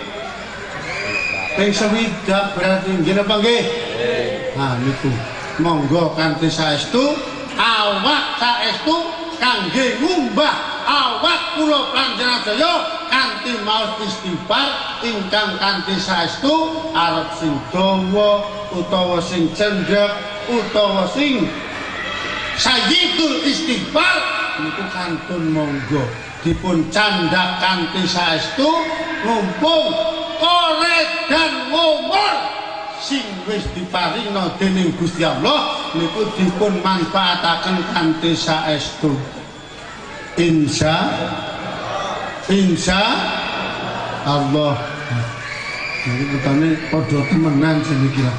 swidak berarti nggih napa nggih? Nah niku monggo kanthi saestu awak saestu kangge ngumbah awak kula panjenengan sedaya kanthi maos istighfar ingkang kanthi saestu arep sing dawa utawa sing cendhek utawa sing sayyidul istighfar niku kantun monggo dipun candhak kanthi saestu mumpung korek dan ngomor sing wis diparingna dening Gusti Allah niku dipun manfaataken kanthi saestu. Insya Allah. Niki ketane padha temenan sing iki lah.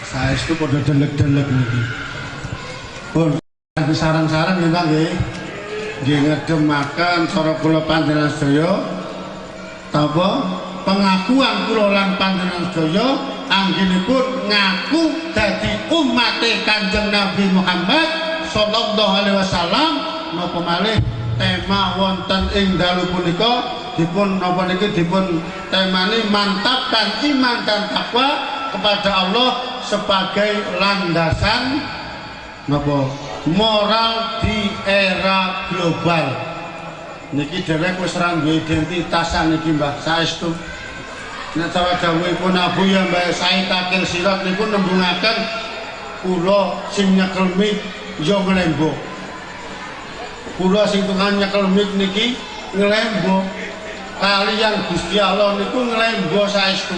Saestu padha delek-delek niki. Pun sarang-sarang nggih Pak nggih. Nggih ngedemaken cara kula panjenengan sedaya napa pengakuan kula lan panjenengan sedaya anggenipun ngaku dadi umate Kanjeng Nabi Muhammad sallallahu alaihi wasallam napa malih tema wonten ing dalu punika dipun napa niki dipun temani mantapkan iman dan takwa kepada Allah sebagai landasan napa moral di era global. Niki dhewek wis ora duwe identitas niki Mbah saestu. Nek cara dawuhipun Abu ya Mbah Said Akil Sirat niku nembungaken kula sing nyekel mik ya nglembo. Kula sing tukang nyekel mik niki nglembo. Kaliyan Gusti Allah niku nglembo saestu.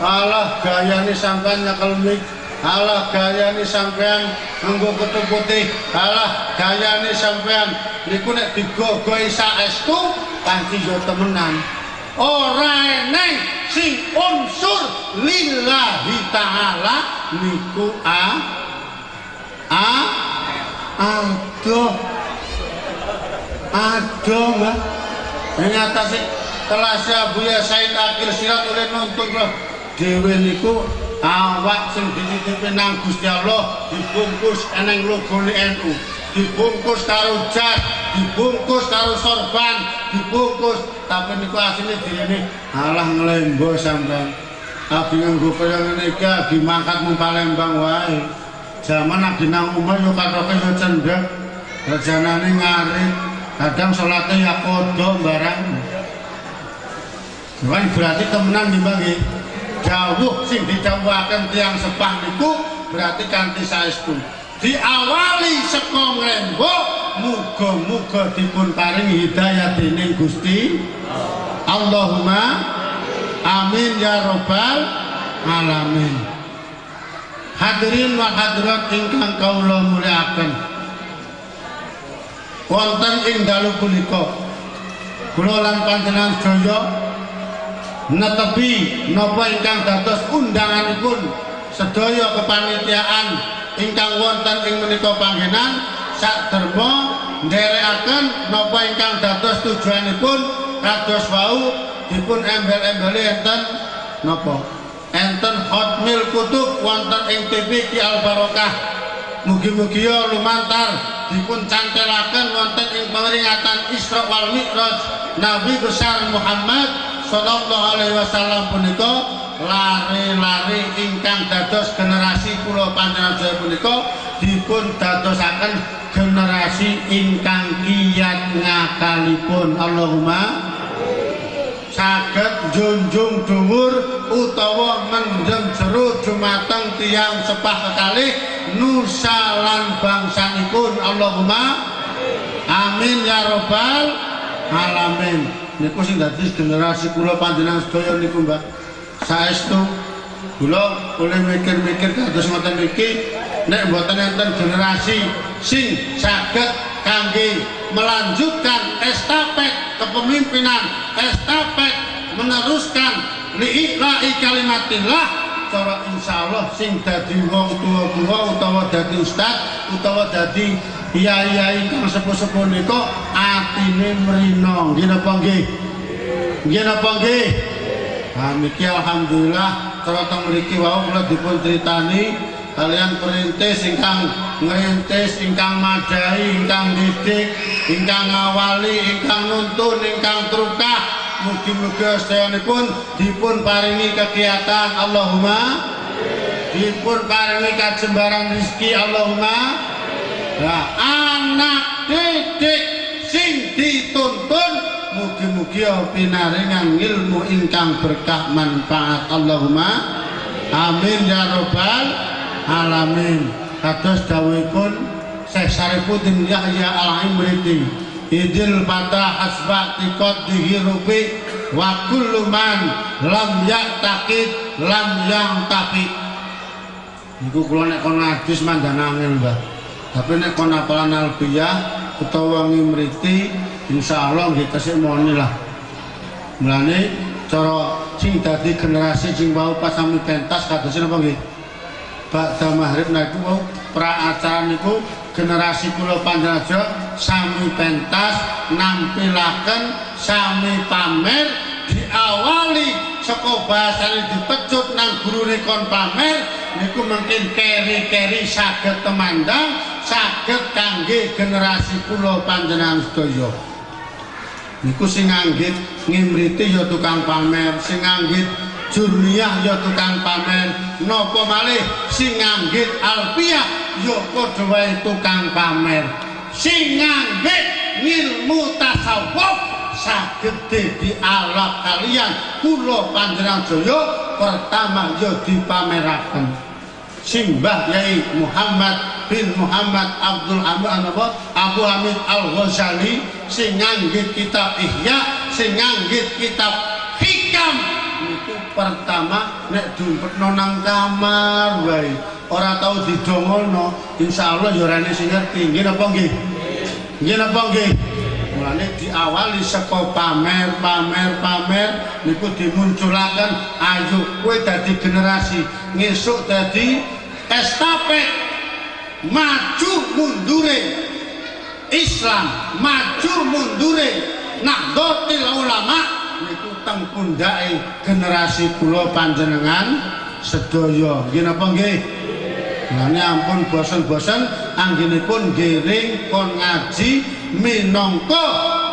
Alah gayane sampean nyekel mik, alah gayane sampean nganggo ketu putih, alah gayane sampean niku nek digogohi saestu kanthi yo temenan. Ora eneng sing unsur lillahi ta'ala niku aduh aduh Mbah. Ing atase kelas Abuya Said Akil Sirat oleh nuntun dhewe niku awak sing dititipi nang Gusti Allah dibungkus eneng logone NU, dibungkus karo jas, dibungkus karo sorban, dibungkus, tapi niku asline dirine alah nglembo sampean. Abi nganggo kaya ngene iki abi mangkat mung Palembang wae. Jaman lagi nang omah yo katoke yo cendhek, rejanane ngarit, kadang salate ya kodho barang. Kan berarti temenan nggih Mbah nggih. Dawuh sing didhawuhaken tiyang sepah niku berarti kanthi saestu. Diawali saka ngrembug, muga-muga dipun paringi hidayah dening Gusti Allahumma amin ya robbal alamin. Hadirin wal hadirat ingkang kawula mulyakaken, wonten ing dalu punika kula lan panjenengan sedaya netepi napa ingkang dados undanganipun sedaya kepanitiaan ingkang wonten ing menika panggenan saderma nderekaken napa ingkang dados tujuanipun kados wau dipun embel-embeli enten napa enten Hotmail Kutub wonten ing TV Ki Al Barokah. Mugi-mugi lumantar dipun cantelaken wonten ing peringatan Isra wal Mi'raj Nabi besar Muhammad sallallahu alaihi wasallam punika lari-lari ingkang dados generasi kula panjenengan sedaya punika dipun dadosaken generasi ingkang kiyat ngakalipun. Allahumma saged junjung dhuwur utawa mendhem jero dumateng tiyang sepah kekalih nusa lan bangsanipun. Allahumma amin ya robbal alamin. Niku sing dadi generasi kula panjenengan sedaya niku Mbak. Saestu kula oleh mikir-mikir kados ngoten iki nek mboten enten generasi sing saged kangge melanjutkan estafet kepemimpinan, estafet meneruskan li'ila'i kalimatillah, cara insyaallah sing dadi wong tuwa-tuwa utawa dadi ustad utawa dadi kiai-kiai kang sepuh-sepuh nika atine mrina. Nggih napa nggih? Nggih napa nggih? Ha niki alhamdulillah cara teng mriki wau kula dipun critani kalian perintis ingkang ngerintis, ingkang madhahi, ingkang didik, ingkang ngawali, ingkang nuntun, ingkang trukah. Mugi-mugi sedayanipun dipun paringi kegiatan. Allahumma dipun paringi kajembaran rezeki. Allahumma. Nah, anak didik sing dituntun mugi-mugi pinaringan ilmu ingkang berkah manfaat. Allahumma amin ya robbal alamin. Kados dawuhipun Syekh Syarifuddin Yahya Al-Imriti, idil fata hasba tiqaddihi rubi wa kullu man lam ya'taqid lam yangtafi. Niku kula nek kon hadis mandan angel Mbah. Tapi nek kon hafalan alfiyah utawa ngimriti insyaallah nggih tesih moni lah. Mulane cara sing dadi generasi sing wau pas sami pentas kados napa nggih? Bakda maghrib niku wau pra acara niku generasi kula panjenengan sami pentas nampilaken sami pamer, diawali saka bahasane dipecut nang gurune kon pamer niku mungkin keri-keri saged temandang saged kangge generasi kula panjenengan sedaya. Niku sing nganggit ngimriti ya tukang pamer, sing nganggit jurniyah ya tukang pamer, napa malih sing nganggit alfiyah ya padha wae tukang pamer. Sing nganggit ngilmu tasawuf saged dadi alat kalian kula panjenengan sedaya pertama ya dipameraken. Simbah Yai Muhammad bin Muhammad Abdul Hamid Abu Hamid Al-Ghazali sing nganggit kitab Ihya, sing nganggit kitab Hikam niku pertama nek diumpetno nang kamar wae ora tau didongolno, insyaallah ya ora ene sing ngerti. Nggih napa nggih? Nggih napa nggih? Mulane diawali saka pamer pamer pamer niku dimunculaken, ayo kowe dadi generasi ngesuk dadi estafet maju mundure Islam, maju mundure Nahdlatul Ulama niku teng pundhake generasi kula panjenengan sedaya. Nggih napa nggih? Mulane ampun bosen-bosen anggenipun ngiring kon ngaji minangka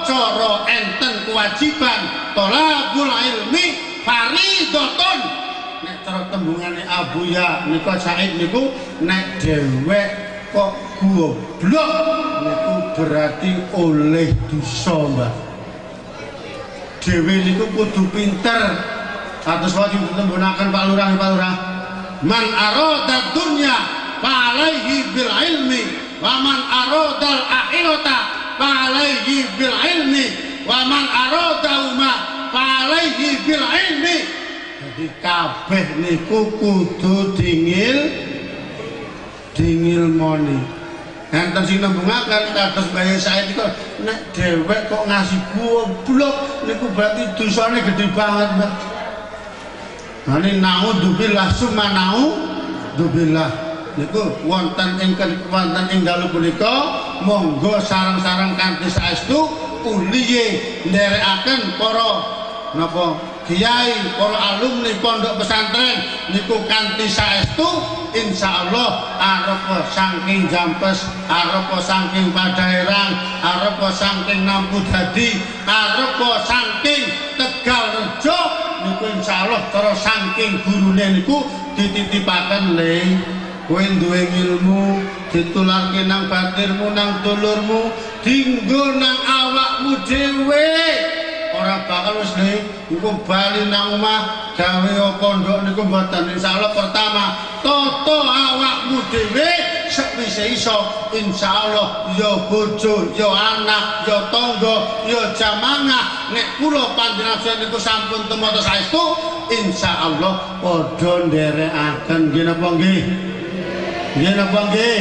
cara enten kewajiban thalabul ilmi fardhatun. Nek cara tembungane Abuya nika Said niku nek dhewek kok goblok niku berarti oleh dosa, Mbah. Dhewe niku kudu pinter. Kados wau ditembunaken Pak Lurah, Pak Lurah. Man arada dunya fa alaihi bil ilmi wa man aradal akhirata fa alaihi bil ilmi wa man arada umma fa alaihi bil ilmi. Jadi kabeh niku kudu dingil moni. Enten sing nembungaken kados Mbah Said niku nek dhewek kok ngasih goblok niku berarti dosane gedhe banget, Mbah. Nah ini naudzubillah summa naudzubillah niku wonten ing wonten ing dalu punika monggo sareng-sareng kanthi saestu uliye nderekaken para napa kiai, para alumni pondok pesantren niku kanthi saestu insyaallah arepa saking Jampes, arepa saking Padaherang, arepa saking Nampudadi, arepa saking Tegalrejo niku insyaallah cara saking gurune niku dititipaken le kowe duwe ilmu ditularke nang batirmu, nang dulurmu, dinggo nang awakmu dhewe. Ora bakal wis le engko bali nang omah gawe pondok niku mboten. Insyaallah pertama toto awakmu dhewe sekwise iso insyaallah ya bojo, ya anak, ya tangga, ya jamaah. Nek kula panjenengan niku sampun tumata saestu insyaallah padha nderekaken. Nggih napa nggih? Nggih napa nggih?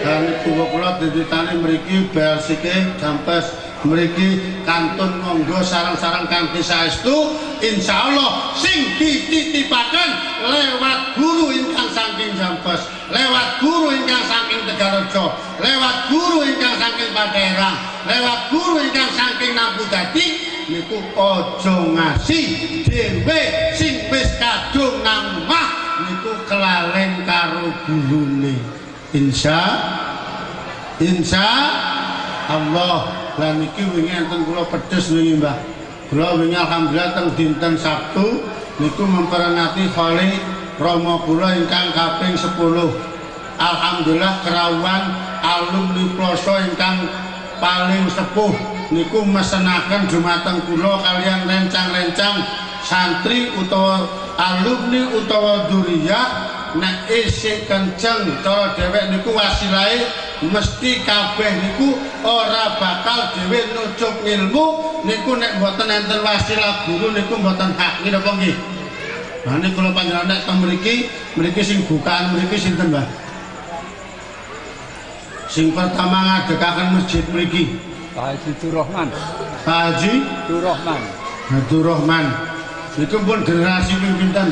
Lan kula dititani mriki Belsike Jampes mriki kantun monggo sareng-sareng kanthi saestu insyaallah sing dititipaken lewat guru ingkang saking Jampes, lewat guru ingkang saking Tegalrejo, lewat guru ingkang saking Padaherang, lewat guru ingkang saking Nampudadi niku aja ngasih dhewe sing wis kadung nang omah niku kelalen karo gurune. Insya Allah. Lah niki wingi enten kula pedes wingi, Mbah. Kula wingi alhamdulillah teng dinten Sabtu niku memperingati kholi Rama kula ingkang kaping 10. Alhamdulillah kerawuhan alumni Ploso ingkang paling sepuh niku mesenaken dumateng kula kalian rencang-rencang santri utawa alumni utawa dzurriyyah nek isih kenceng cara dhewek niku wasilahe mesti kabeh niku ora bakal dhewe nucup ilmu niku nek mboten enten wasilah guru niku mboten hak. Nggih napa nggih? Nah niku kula panjenengan nek teng mriki, mriki sing bukaan mriki sinten, Mbah? Sing pertama ngadegaken masjid mriki
Pak Haji Durrahman.
Pak Haji
Durrahman.
Durrahman. Niku pun generasi ping pinten?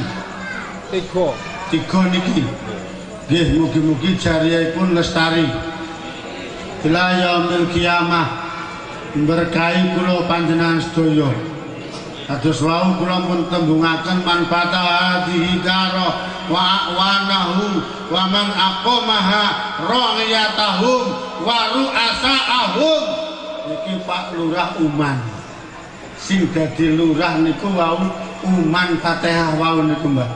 3.
3 niki. Nggih, mugi-mugi jariyahipun lestari ila yaumil kiamah, berkahi kula panjenengan sedaya. Kados wau kula pun tembungaken man fatahatihi daro wa a'wanahu wa man aqamaha ra'iyatahum wa ru'asaahum. Niki Pak Lurah Uman. Sing dadi lurah niku wau Uman Fatihah wau niku, Mbah.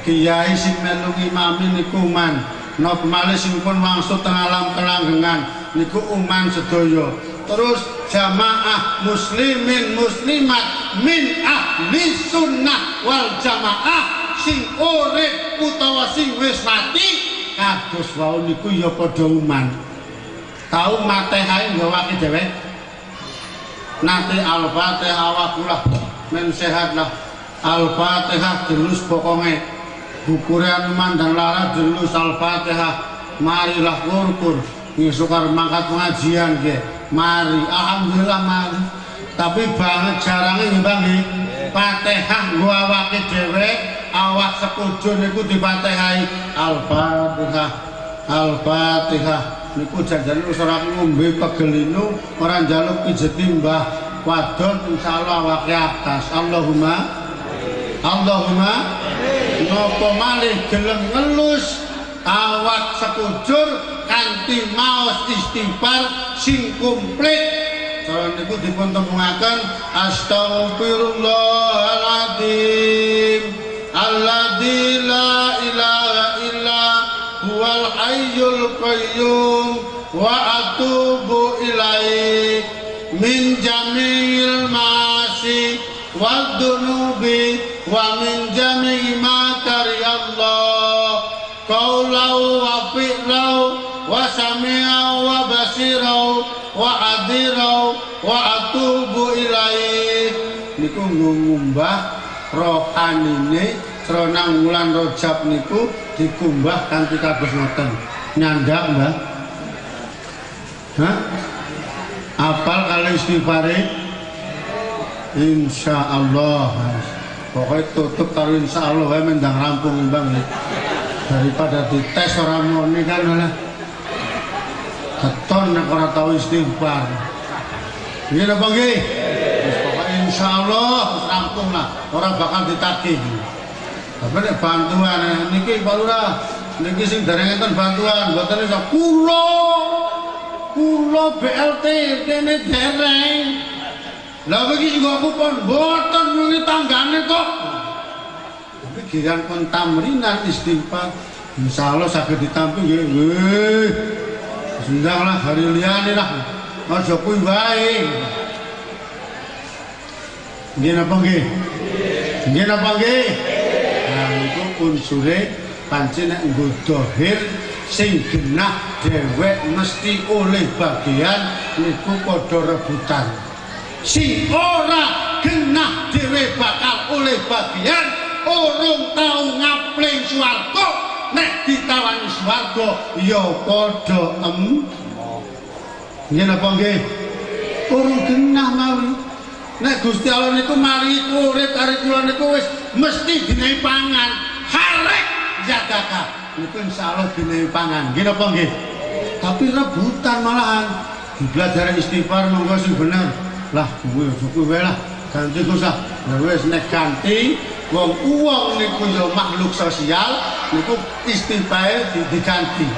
Kiai sing melu ngimami niku Uman. Napa malih sing pun wangsul teng alam kelanggengan niku Uman sedaya. Terus jamaah muslimin muslimat min ahli sunnah wal jamaah sing urip utawa sing wis mati kados wau niku ya padha Uman. Tau matehae nggawake dhewek. Nate Al-Fatihah wakulah men sehat lah. Al-Fatihah jelus pokonge. Bukuran mandang lara jelus Al-Fatihah. Marilah kurkur ngisukar mangkat pengajian nggih. Mari, alhamdulillah mari. Tapi banget jarangnya nggih Bang nggih. Fatihah nggo awake dhewe, awak sekujur niku difatihai Al-Fatihah. Al-Fatihah niku janjane wis ora ngombe pegelinu, ora njaluk pijeti Mbah wadon insyaallah awake atas. Allahumma Allahumma napa malih gelem ngelus awak sekujur kanthi maos istighfar sing komplit. Cara niku dipun tembungaken astagfirullahaladzim, alladzi la ilaha illa huwal hayyul qayyum wa atubu ilaihi min jami'il ma'asi wad dunubi wa min jami'i ma kariyallah qawlan wa fi'lan wa sami'an wa basiran wa hadiran wa atubu ilaihi. Niku ngumbah rohanine sronang wulan Rajab niku dikumbah kanthi kados ngoten. Nyandak, Mbah? Hah? Apal kali istighfare? Insyaallah. Pokoknya tutup karo insyaallah wae mendang rampung, Bang. Daripada dites ora muni kan malah keton nek ora tau istighfar. Nggih napa nggih? Wis pokoke insyaallah wis rampung lah, ora bakal ditagih. Tapi nek bantuan niki Pak Lurah, niki sing dereng enten bantuan, mboten iso kula. Kula BLT kene dereng. Lah iki sing aku pun mboten muni tanggane kok. Tapi giliran pun tamrinan istighfar, insyaallah saged ditampi nggih. Nggih. Sendang lah hari liyane lah. Aja kuwi wae. Nggih napa nggih? Nggih napa nggih? Nah niku unsure pancen nek nggo dohir sing genah dhewek mesti oleh bagian niku padha rebutan. Sing ora genah dhewe bakal oleh bagian urung tau ngapling swarga, nek ditawani swarga ya padha em. Nggih napa nggih? Urung genah mawon. Nek Gusti Allah niku mari urip karo kula niku wis mesti dinehi pangan. Harek jadaka niku insyaallah dinehi pangan. Nggih napa nggih? Tapi rebutan malahan. Belajar istighfar monggo sing bener. Lah kuwi aja kuwi wae lah. Ganti Gus ah. Lah wis nek ganti wong uwong niku ya makhluk sosial niku istighfare diganti.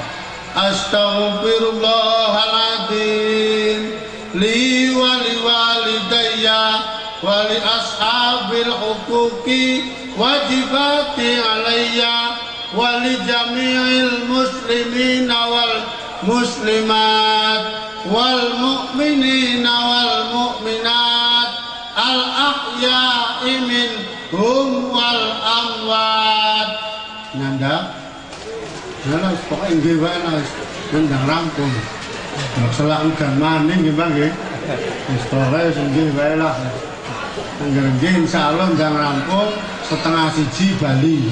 Astaghfirullahaladzim li wa li walidayya wa li ashabil huquqi wajibati alayya wa li jami'il muslimina wal muslimat wal mu'minina wal mu'minat al ahya'i minhum wal amwat. Nanda lah pokoke nggih wae lah nendang rampung. Nek selak udan maning nggih Bang nggih. Wis pokoke nggih wae lah. Angger nggih insyaallah ndang rampung 12:30 bali.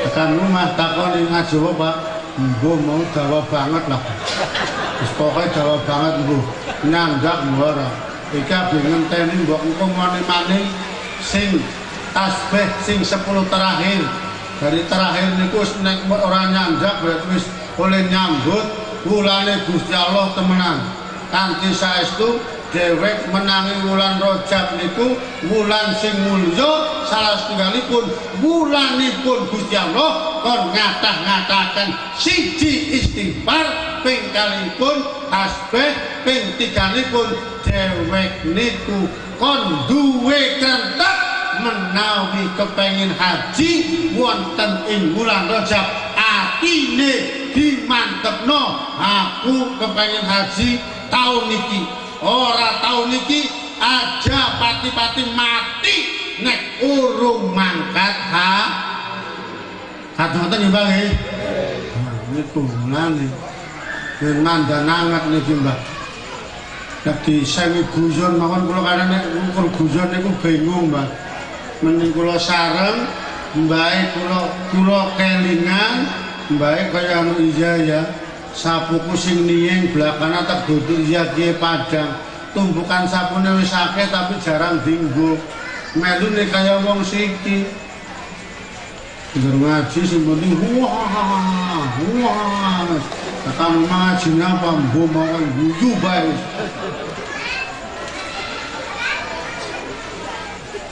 Tekan rumah takoni ngaji apa Pak? Mbuh mau dawa banget lah. Wis pokoke dawa banget mbuh. Nyandak ora. Iki abe ngenteni mbok engko mane-mane sing tasbih sing 10 terakhir. Dari terakhir niku nek ora nyandak berarti wis oleh nyambut wulane Gusti Allah temenan. Kanthi saestu dhewek menangi wulan Rajab niku wulan sing mulya salah setunggalipun wulanipun Gusti Allah kon ngatah-ngataken siji istighfar ping kalihipun tasbih ping tiganipun dhewek niku kon duwe krentek menawi kepengin haji wonten ing wulan Rajab atine dimantepno aku kepengin haji taun niki ora taun niki aja pati-pati mati nek urung mangkat ha kados ngoten nggih Mbah nggih. Niku mulane yen mandan anget niki Mbah. Nek disengi guyon mawon kula kadang nek ngukur guyon niku bingung Mbah. Mending kula sareng mbae kula kelingan mbae kaya anu iya ya sapuku sing niyeng blakana tak duduk iya kiye padang tumpukan sapune wis akeh tapi jarang dienggo melune kaya wong siki ngger ngaji sing penting wah wah tekan ngaji napa mbuh mawon guyu bae.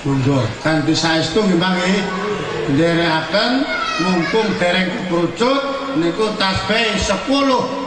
Monggo kanthi saestu nggih Bang nggih nderekaken mumpung dereng keprucut niku tasbih 10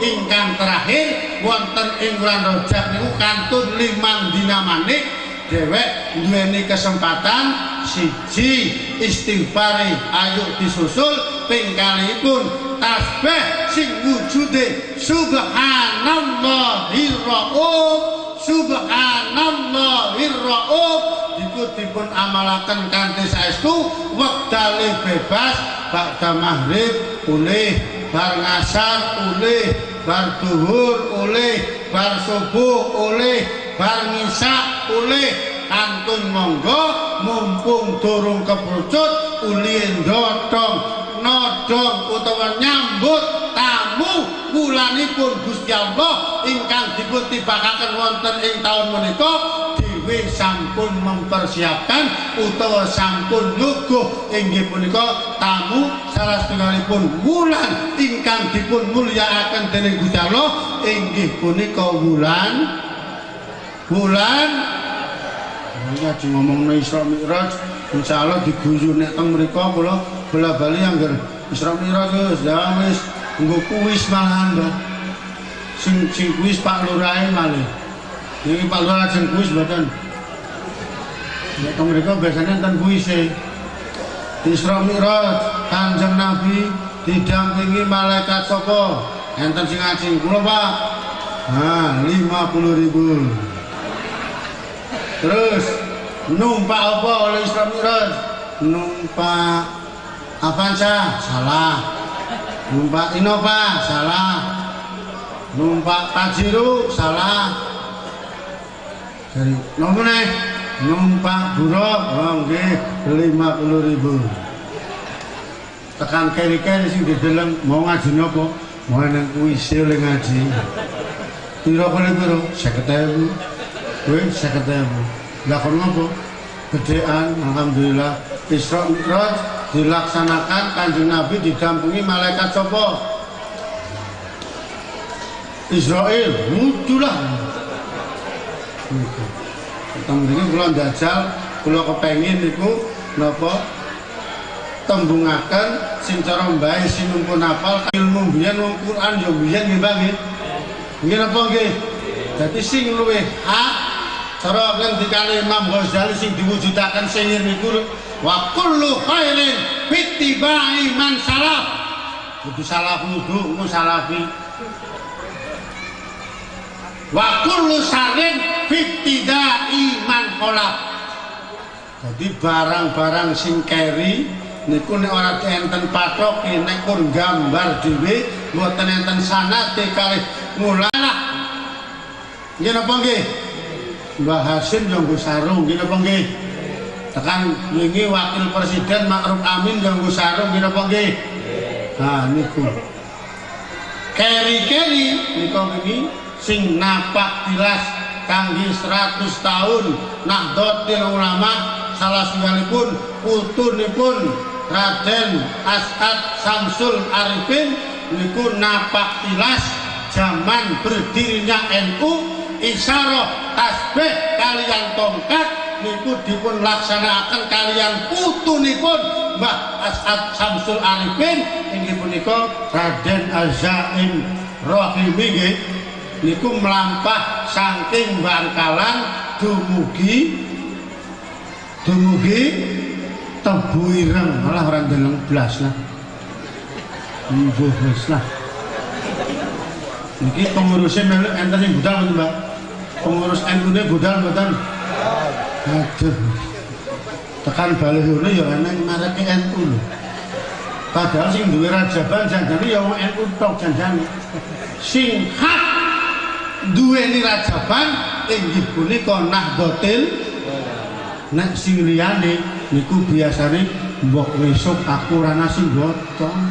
ingkang terakhir wonten ing wulan Rajab niku kantun 5 dina manik dhewek duweni kesempatan siji istighfare ayo disusul ping kalihipun tasbih sing wujude subhanallahir rauf subhanallahir rauf iku dipun amalaken kanthi saestu wektale bebas bakda maghrib oleh bar ngasar oleh bar duhur oleh bar subuh oleh bar ngisak oleh kantun monggo mumpung durung keprucut uli ndotong nodong utawa nyambut tamu wulanipun Gusti Allah ingkang dipun tibakaken wonten ing taun menika dhewe sampun mempersiapkan utawa sampun nyuguh inggih punika tamu salah setunggalipun wulan ingkang dipun mulyakaken dening Gusti Allah inggih punika wulan bulan ini aja ngomongno Isra Mi'raj insyaallah diguyu nek teng mriku kula bola-bali angger Isra Mi'raj wis ya wis nggo kuis malahan Mbah sing sing kuis Pak Lurahe malih niki Pak Lurah ajeng kuis mboten nek teng mriku biasane enten kuise Isra Mi'raj Kanjeng Nabi didampingi malaikat sapa enten sing ngajeng kula Pak nah 50.000. Terus numpak apa oleh Isra Mi'raj? Numpak Avanza, salah. Numpak Innova, salah. Numpak Pajero, salah. Dari nomor nih, numpak Buruk, oh nggih 50.000. Tekan keri-keri sing dideleng mau ngaji napa? Mau nang kuwise oleh ngaji. Piro kali piro? 50.000. Kowe 50.000. Lah kono apa? Gedean alhamdulillah. Isra Mi'raj dilaksanakan Kanjeng Nabi didampingi malaikat sapa? Israel, mutulah. Teng mriki kula njajal, kula kepengin niku napa tembungaken sing cara mbae sing mumpun hafal ilmu mbiyen wong Quran ya mbiyen nggih Mbah nggih. Nggih napa nggih? Dadi sing luwih hak cara ngendikane Imam Ghazali sing diwujudaken singir niku wa kullu khairin bittiba'i man salaf. Kudu salaf kudu engko salafi. Wa kullu syarrin bittida'i man khalaf. Dadi barang-barang sing keri niku nek ora enten pathoke nek kur gambar dhewe mboten enten sanate kalih mulalah. Nggih napa nggih? Mbah Hasyim yo nggo sarung nggih napa nggih? Tekan wingi wakil presiden Ma'ruf Amin yo nggo sarung nggih napa nggih? Nah niku. Keri-keri nika wingi sing napak tilas kangge 100 tahun Nahdlatul Ulama salah setunggalipun putunipun Raden As'ad Samsul Arifin niku napak tilas zaman berdirinya NU isyarah tasbih kalian tongkat niku dipun laksanakaken kalian putunipun Mbah As'ad Samsul Arifin inggih punika Raden Azaim Rahimi nggih niku mlampah saking Bangkalan dumugi Tebu Ireng malah ora ndeleng blas lah mbuh wis lah niki pengurusnya melu enten sing budal mboten Mbak? Pengurus NU-ne budal mboten? Aduh. Tekan Balehono ya eneng mereke NU lho. Padahal sing duwe rajaban janjane ya wong NU tok janjane. Sing hak duweni rajaban inggih punika Nahdlatul. Nek sing liyane niku biasane mbok besok aku ora nasi gotong.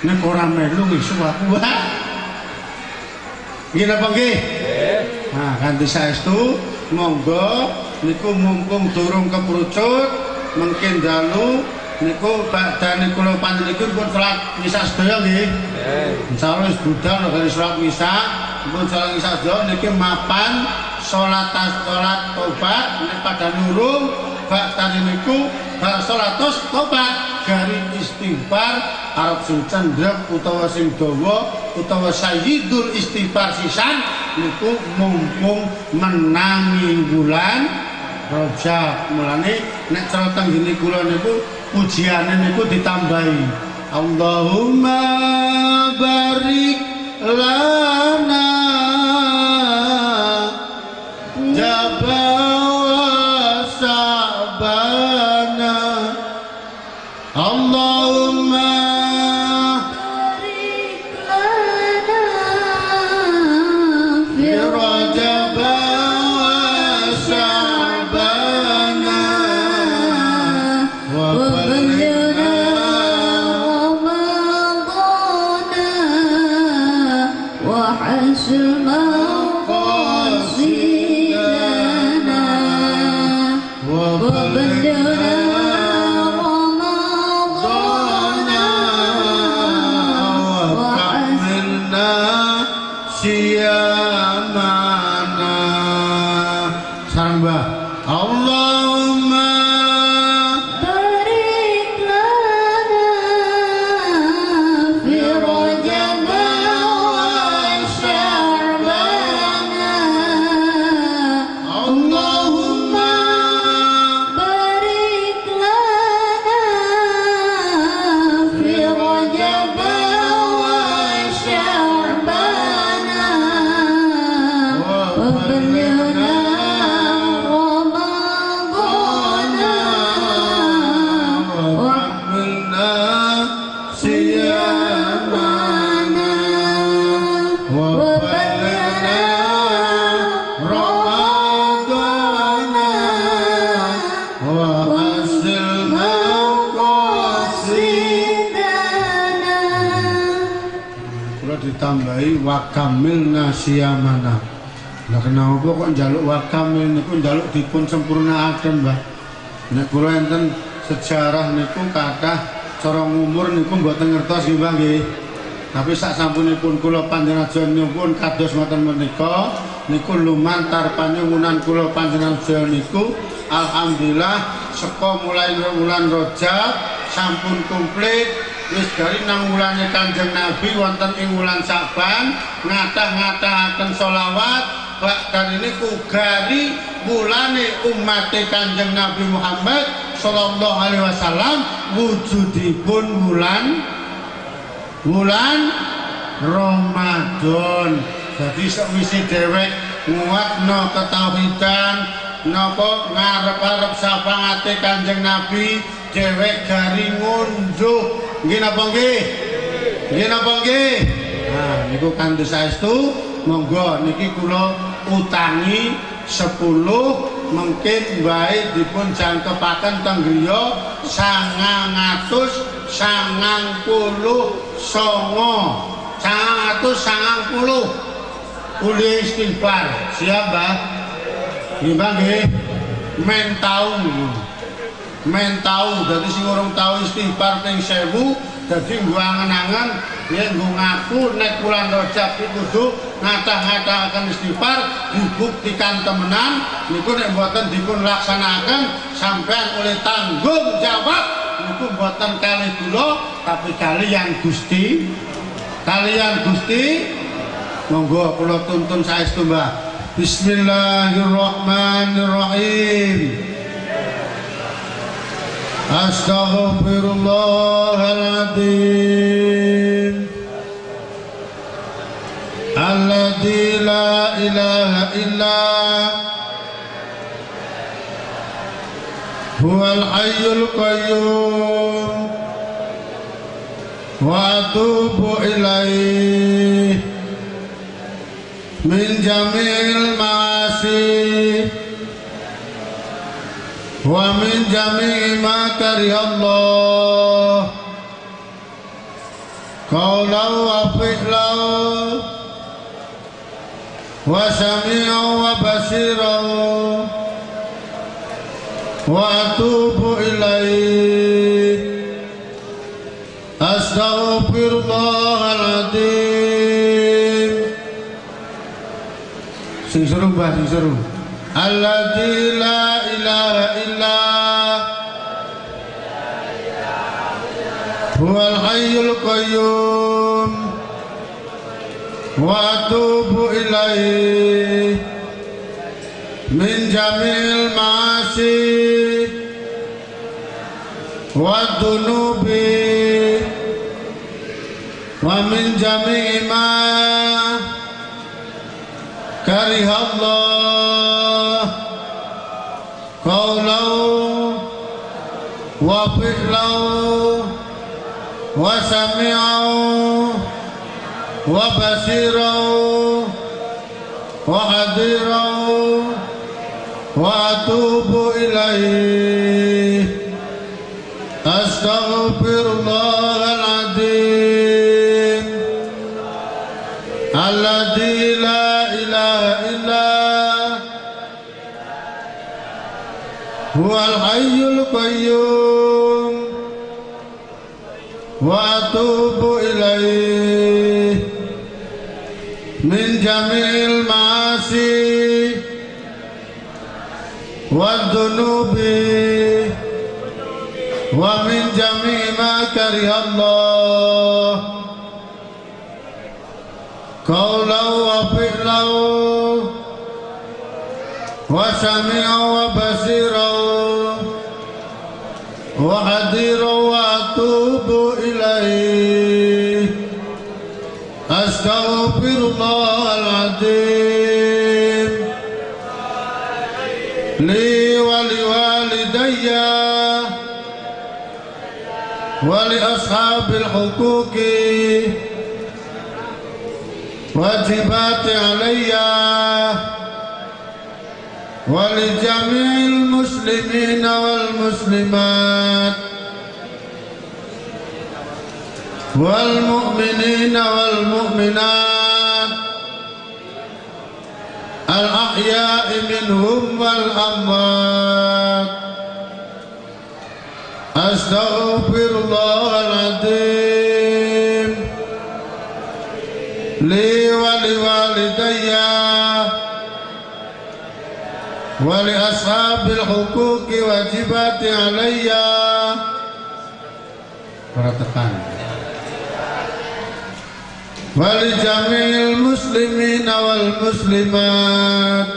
Nek ora melu besok aku wae. Nggih napa nggih? Nah, kanthi saestu monggo niku mumpung durung keprucut mengkin dalu niku badane kula panjenengan pun salat misa sedaya nggih. Insyaallah wis budal kali salat misa, pun salat misa sedaya niki mapan salat tobat nek pada nurung badane niku bar salat tobat gari istighfar arep sing cendhek utawa sing dawa utawa sayyidul istighfar sisan niku mumpung menangi bulan Rajab. Mulane nek cara tenggene kula niku pujiane niku ditambahi Allahumma barik lana jaba wa sabana Allahumma
barik lana
fi Rajab wa Sya'bana wa
balighna Ramadana wa hasil maqasidana
wa
wa balighna Ramadana
wa kamilna siyamana. Sareng Mbah Allahumma
barik lana fi Rajab wa Sya'bana
Allahumma
barik lana fi Rajab wa Sya'bana wa balighna Ramadana
wa kamilna siyamana
wa
wa
balighna
balighna Ramadana wa hasil
maqasidana.
Kula ditambahi wa kamilna siyamana. Lah kenapa kok njaluk wa kamil niku njaluk dipun sempurnaaken, Mbah. Nek kula enten sejarah niku kathah cara ngumur niku mboten ngertos nggih, Mbah nggih. Tapi sak sampunipun kula panjenengan pun kados ngoten menika niku lumantar panyuwunan kula panjenengan niku alhamdulillah saka mulai wulan Rajab sampun komplit wis gari nang wulane Kanjeng Nabi wonten ing wulan Sya'ban ngatah-ngatahaken selawat bahkan ini ku gari wulane umate Kanjeng Nabi Muhammad sallallahu alaihi wasallam wujudipun wulan Ramadan. Jadi sakwise dhewek nguatno ketauhidan napa ngarep-arep syafaate Kanjeng Nabi dhewek gari ngunduh nggih napa nggih? Nggih napa nggih? Nah niku kanthi saestu monggo niki kula utangi 10 mungkin bae dipun jangkepaken teng griya 999 990 uli istighfar. Siap Mbah? Nggih Mbah nggih. Men tau men tau dadi sing urung tau istighfar ping 1000 dadi nggo angen-angen yen nggo ngaku nek wulan Rajab iki kudu ngatah-ngatahaken istighfar dibuktikan temenan niku nek mboten dipun laksanakaken sampean oleh tanggung jawab niku mboten kalih kula tapi kaliyan Gusti. Kaliyan Gusti monggo kula tuntun saestu Mbah. Bismillahirrahmanirrahim. Astaghfirullahaladzim alladzi la ilaha illa huwal hayyul qayyum wa atubu ilaih min jamil ma'asi wa min jami'i ma karihallah qawlan wa fi'lan wa sami'an wa basiran wa atubu ilaih. Astaghfirullahaladzim. Sing seru Mbah, sing seru. Alladzi la ilaha illa Huwal hayyul qayyum wa atubu ilaihi min jamil ma'asi wa dunubi wa min jami'i ma kariha Allah qawlan wa fi'lan wa sami'an wa basiran wa hadiran wa atubu ilaihi. Astaghfirullahal azim alladzi la ilaha illa huwal hayyul qayyum wa atubu ilaihi min jami'il ma'asi wad dunubi wa min jami'i ma kariha Allah qawlan wa fi'lan wa sami'an wa basiran wa hadiran wa atubu ilaihi. Astaghfirullahal azim li wa liwalidayya wa li ashabil huquqi wajibati alayya wa li jami'il muslimina wal muslimat wal mu'minina wal mu'minat al ahya'i minhum wal amwat. Astaghfirullahal azim li wa liwalidayya wa li ashabil huquqi wajibati alayya. Para tekan. Wa li jami'il muslimina wal muslimat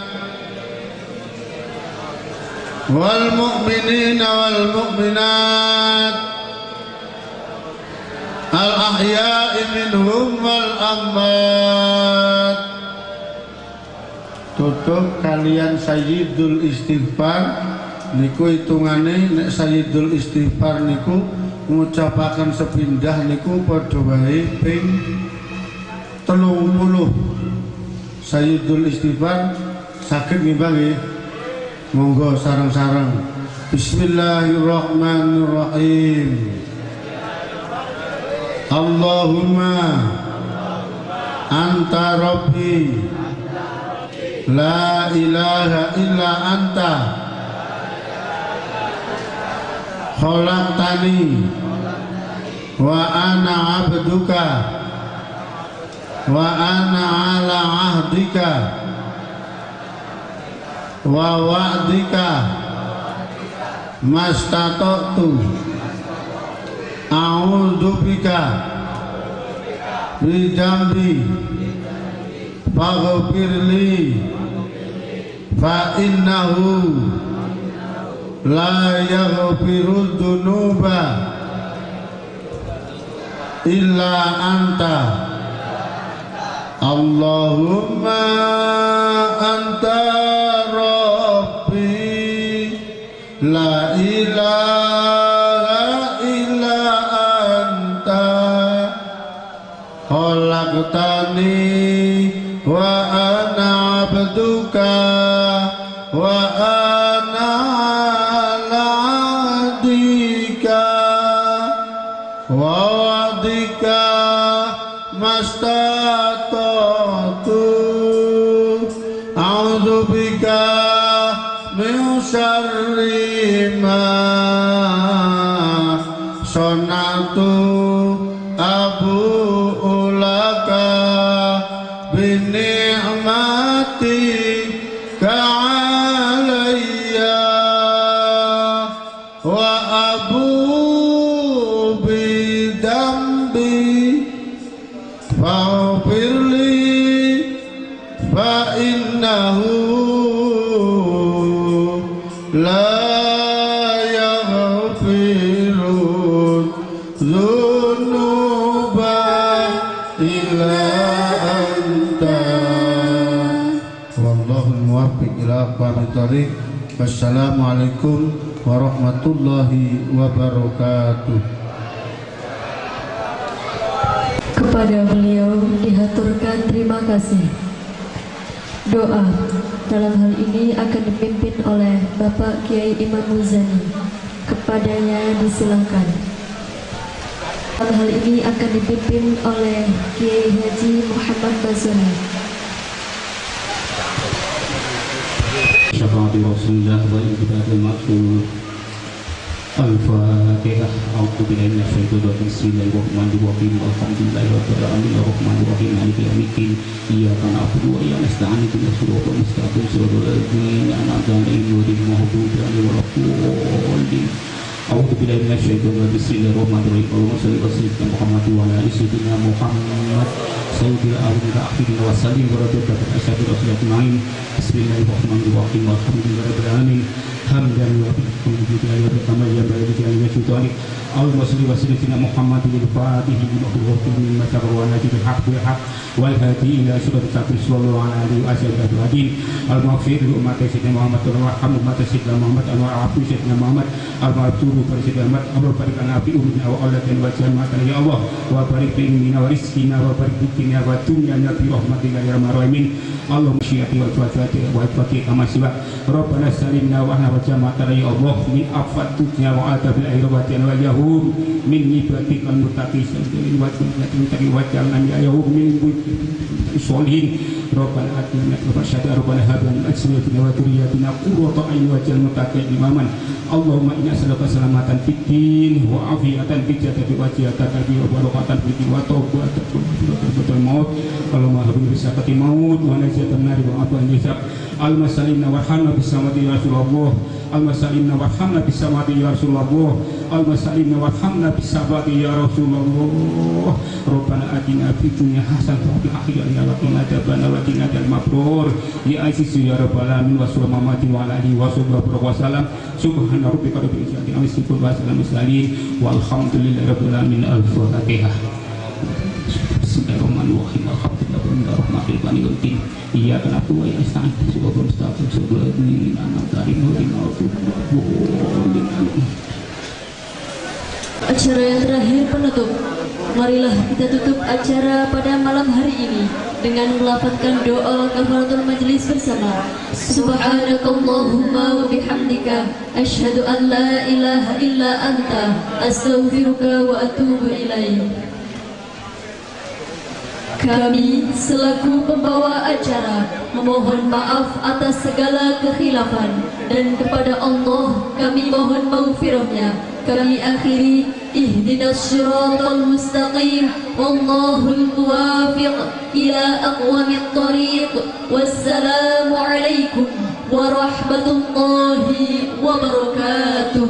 wal mu'minina wal mu'minat al ahya'i minhum wal amwat. Tutup kalian sayyidul istighfar niku hitungane nek sayyidul istighfar niku ngucapaken sepindah niku padha wae ping 30. Sayyidul istighfar saged nggih Bang nggih? Monggo sareng-sareng. Bismillahirrahmanirrahim. Allahumma anta rabbi la ilaha illa anta khalaqtani wa ana abduka wa ana ala ahdika wa wa'dika mastata'tu a'udzu bika bi dzambi faghfirli fa innahu la yaghfiru dzunuba illa anta. Allahumma anta rabbi la ilaha illa anta khalaqtani wa ana abduka wa ana ala ahdika wa wa'dika mastata'tu a'udzu bika min syarri ma sana'tu abu'u laka bi ni'matika 'alayya wa abu bi innahu la yaghfiru dzunuba illa anta. Wallahul muwaffiq ila aqwamit thoriq. Wassalamualaikum warahmatullahi wabarakatuh.
Kepada beliau dihaturkan terima kasih. Doa dalam hal ini akan dipimpin oleh Bapak Kiai Imam Muzani. Kepadanya disilakan. Dalam hal ini akan dipimpin oleh Kiai Haji Muhammad Basuni.
Syafaati Rasulullah wa ibadatul maqbul. Al-Fatihah. A'udzu billahi minasyaitonir rajim. Bismillahirrahmanirrahim. Alhamdulillahirabbil alamin arrahmanirrahim maliki yaumiddin. Iyyaka na'budu wa iyyaka nasta'in. Ihdinas siratal mustaqim siratal ladzina an'amta 'alaihim ghairil maghdubi 'alaihim waladdallin. A'udzu billahi minasyaitonir rajim. Bismillahirrahmanirrahim. Allahumma shalli ala sayyidina Muhammad wa ala ali sayyidina Muhammad sayyidil awwalin wal akhirin wa sallim wa radiyallahu an ashabi rasulillah ajma'in. Bismillahirrahmanirrahim. Alhamdulillahirabbil alamin. Hamdan wa bihamdihi wa kama yanbaghi li jalali sultani. Allahumma shalli wa sallim ala Muhammadin al-Fatihi lima ughliqa mimma sabaqa wa najil haqq bil haqq wal hadi ila siratal mustaqim sallallahu alaihi wa sallam. Al-maghfir li ummati sayyidina Muhammad wa arham ummati sayyidina Muhammad wa afu sayyidina Muhammad al-maghfur li sayyidina Muhammad wa barik lana fi umrina wa auladina wa jannatana ya Allah wa barik fi ilmina wa rizqina wa barik fi dunya wa dunyana bi rahmatika ya arhamar rahimin. Allahumma syiati wa tuwati wa tuwati kama siwa Rabbana salimna wa ahna wa jama'atana ya Allah min afat dunya wa adabil akhirah wa janna ya hum min ibatikal muttaqin wa muttaqin wa janna ya hum min sholihin. Rabbana atina rabbana hab lana min azwajina wa dhurriyyatina qurrata a'yun waj'alna muttaqin imaman. Allahumma inna as'aluka salamatan fid din wa afiyatan fil jasadi wa jihatan wa barakatan fid wa tawbatan maut. Allahumma habib bisakati maut wa najatan nari wa afwan hisab. Allahumma salimna warhamna bisamati ya Rasulullah. Allahumma salimna warhamna bisamati ya Rasulullah. Allahumma salimna warhamna bisamati ya Rasulullah. Rabbana atina fid dunya hasanah wa fil akhirati hasanah wa qina adzabannar wa qina adzaban mabrur. Ya aziz ya rabbal alamin wa sallallahu wa ala alihi wa sahbihi wa sallam. Subhana rabbika rabbil izzati amma yasifun wa salamun alal walhamdulillahi rabbil alamin. Al-Fatihah. Bismillahirrahmanirrahim. Alhamdulillahirabbil alamin. Iyyaka na'budu wa iyyaka nasta'in. Ihdinas mustaqim siratal ladzina an'amta 'alaihim ghairil maghdubi 'alaihim.
Acara yang terakhir penutup. Marilah kita tutup acara pada malam hari ini dengan melafazkan doa kafaratul majelis bersama. Subhanakallahumma wa bihamdika asyhadu an la ilaha illa anta astaghfiruka wa atubu ilaik. Kami selaku pembawa acara memohon maaf atas segala kekhilafan dan kepada Allah kami mohon maghfirahnya. Kami akhiri ihdinas siratal mustaqim wallahul muwafiq ila aqwamit thariq. Wassalamu alaikum warahmatullahi wabarakatuh.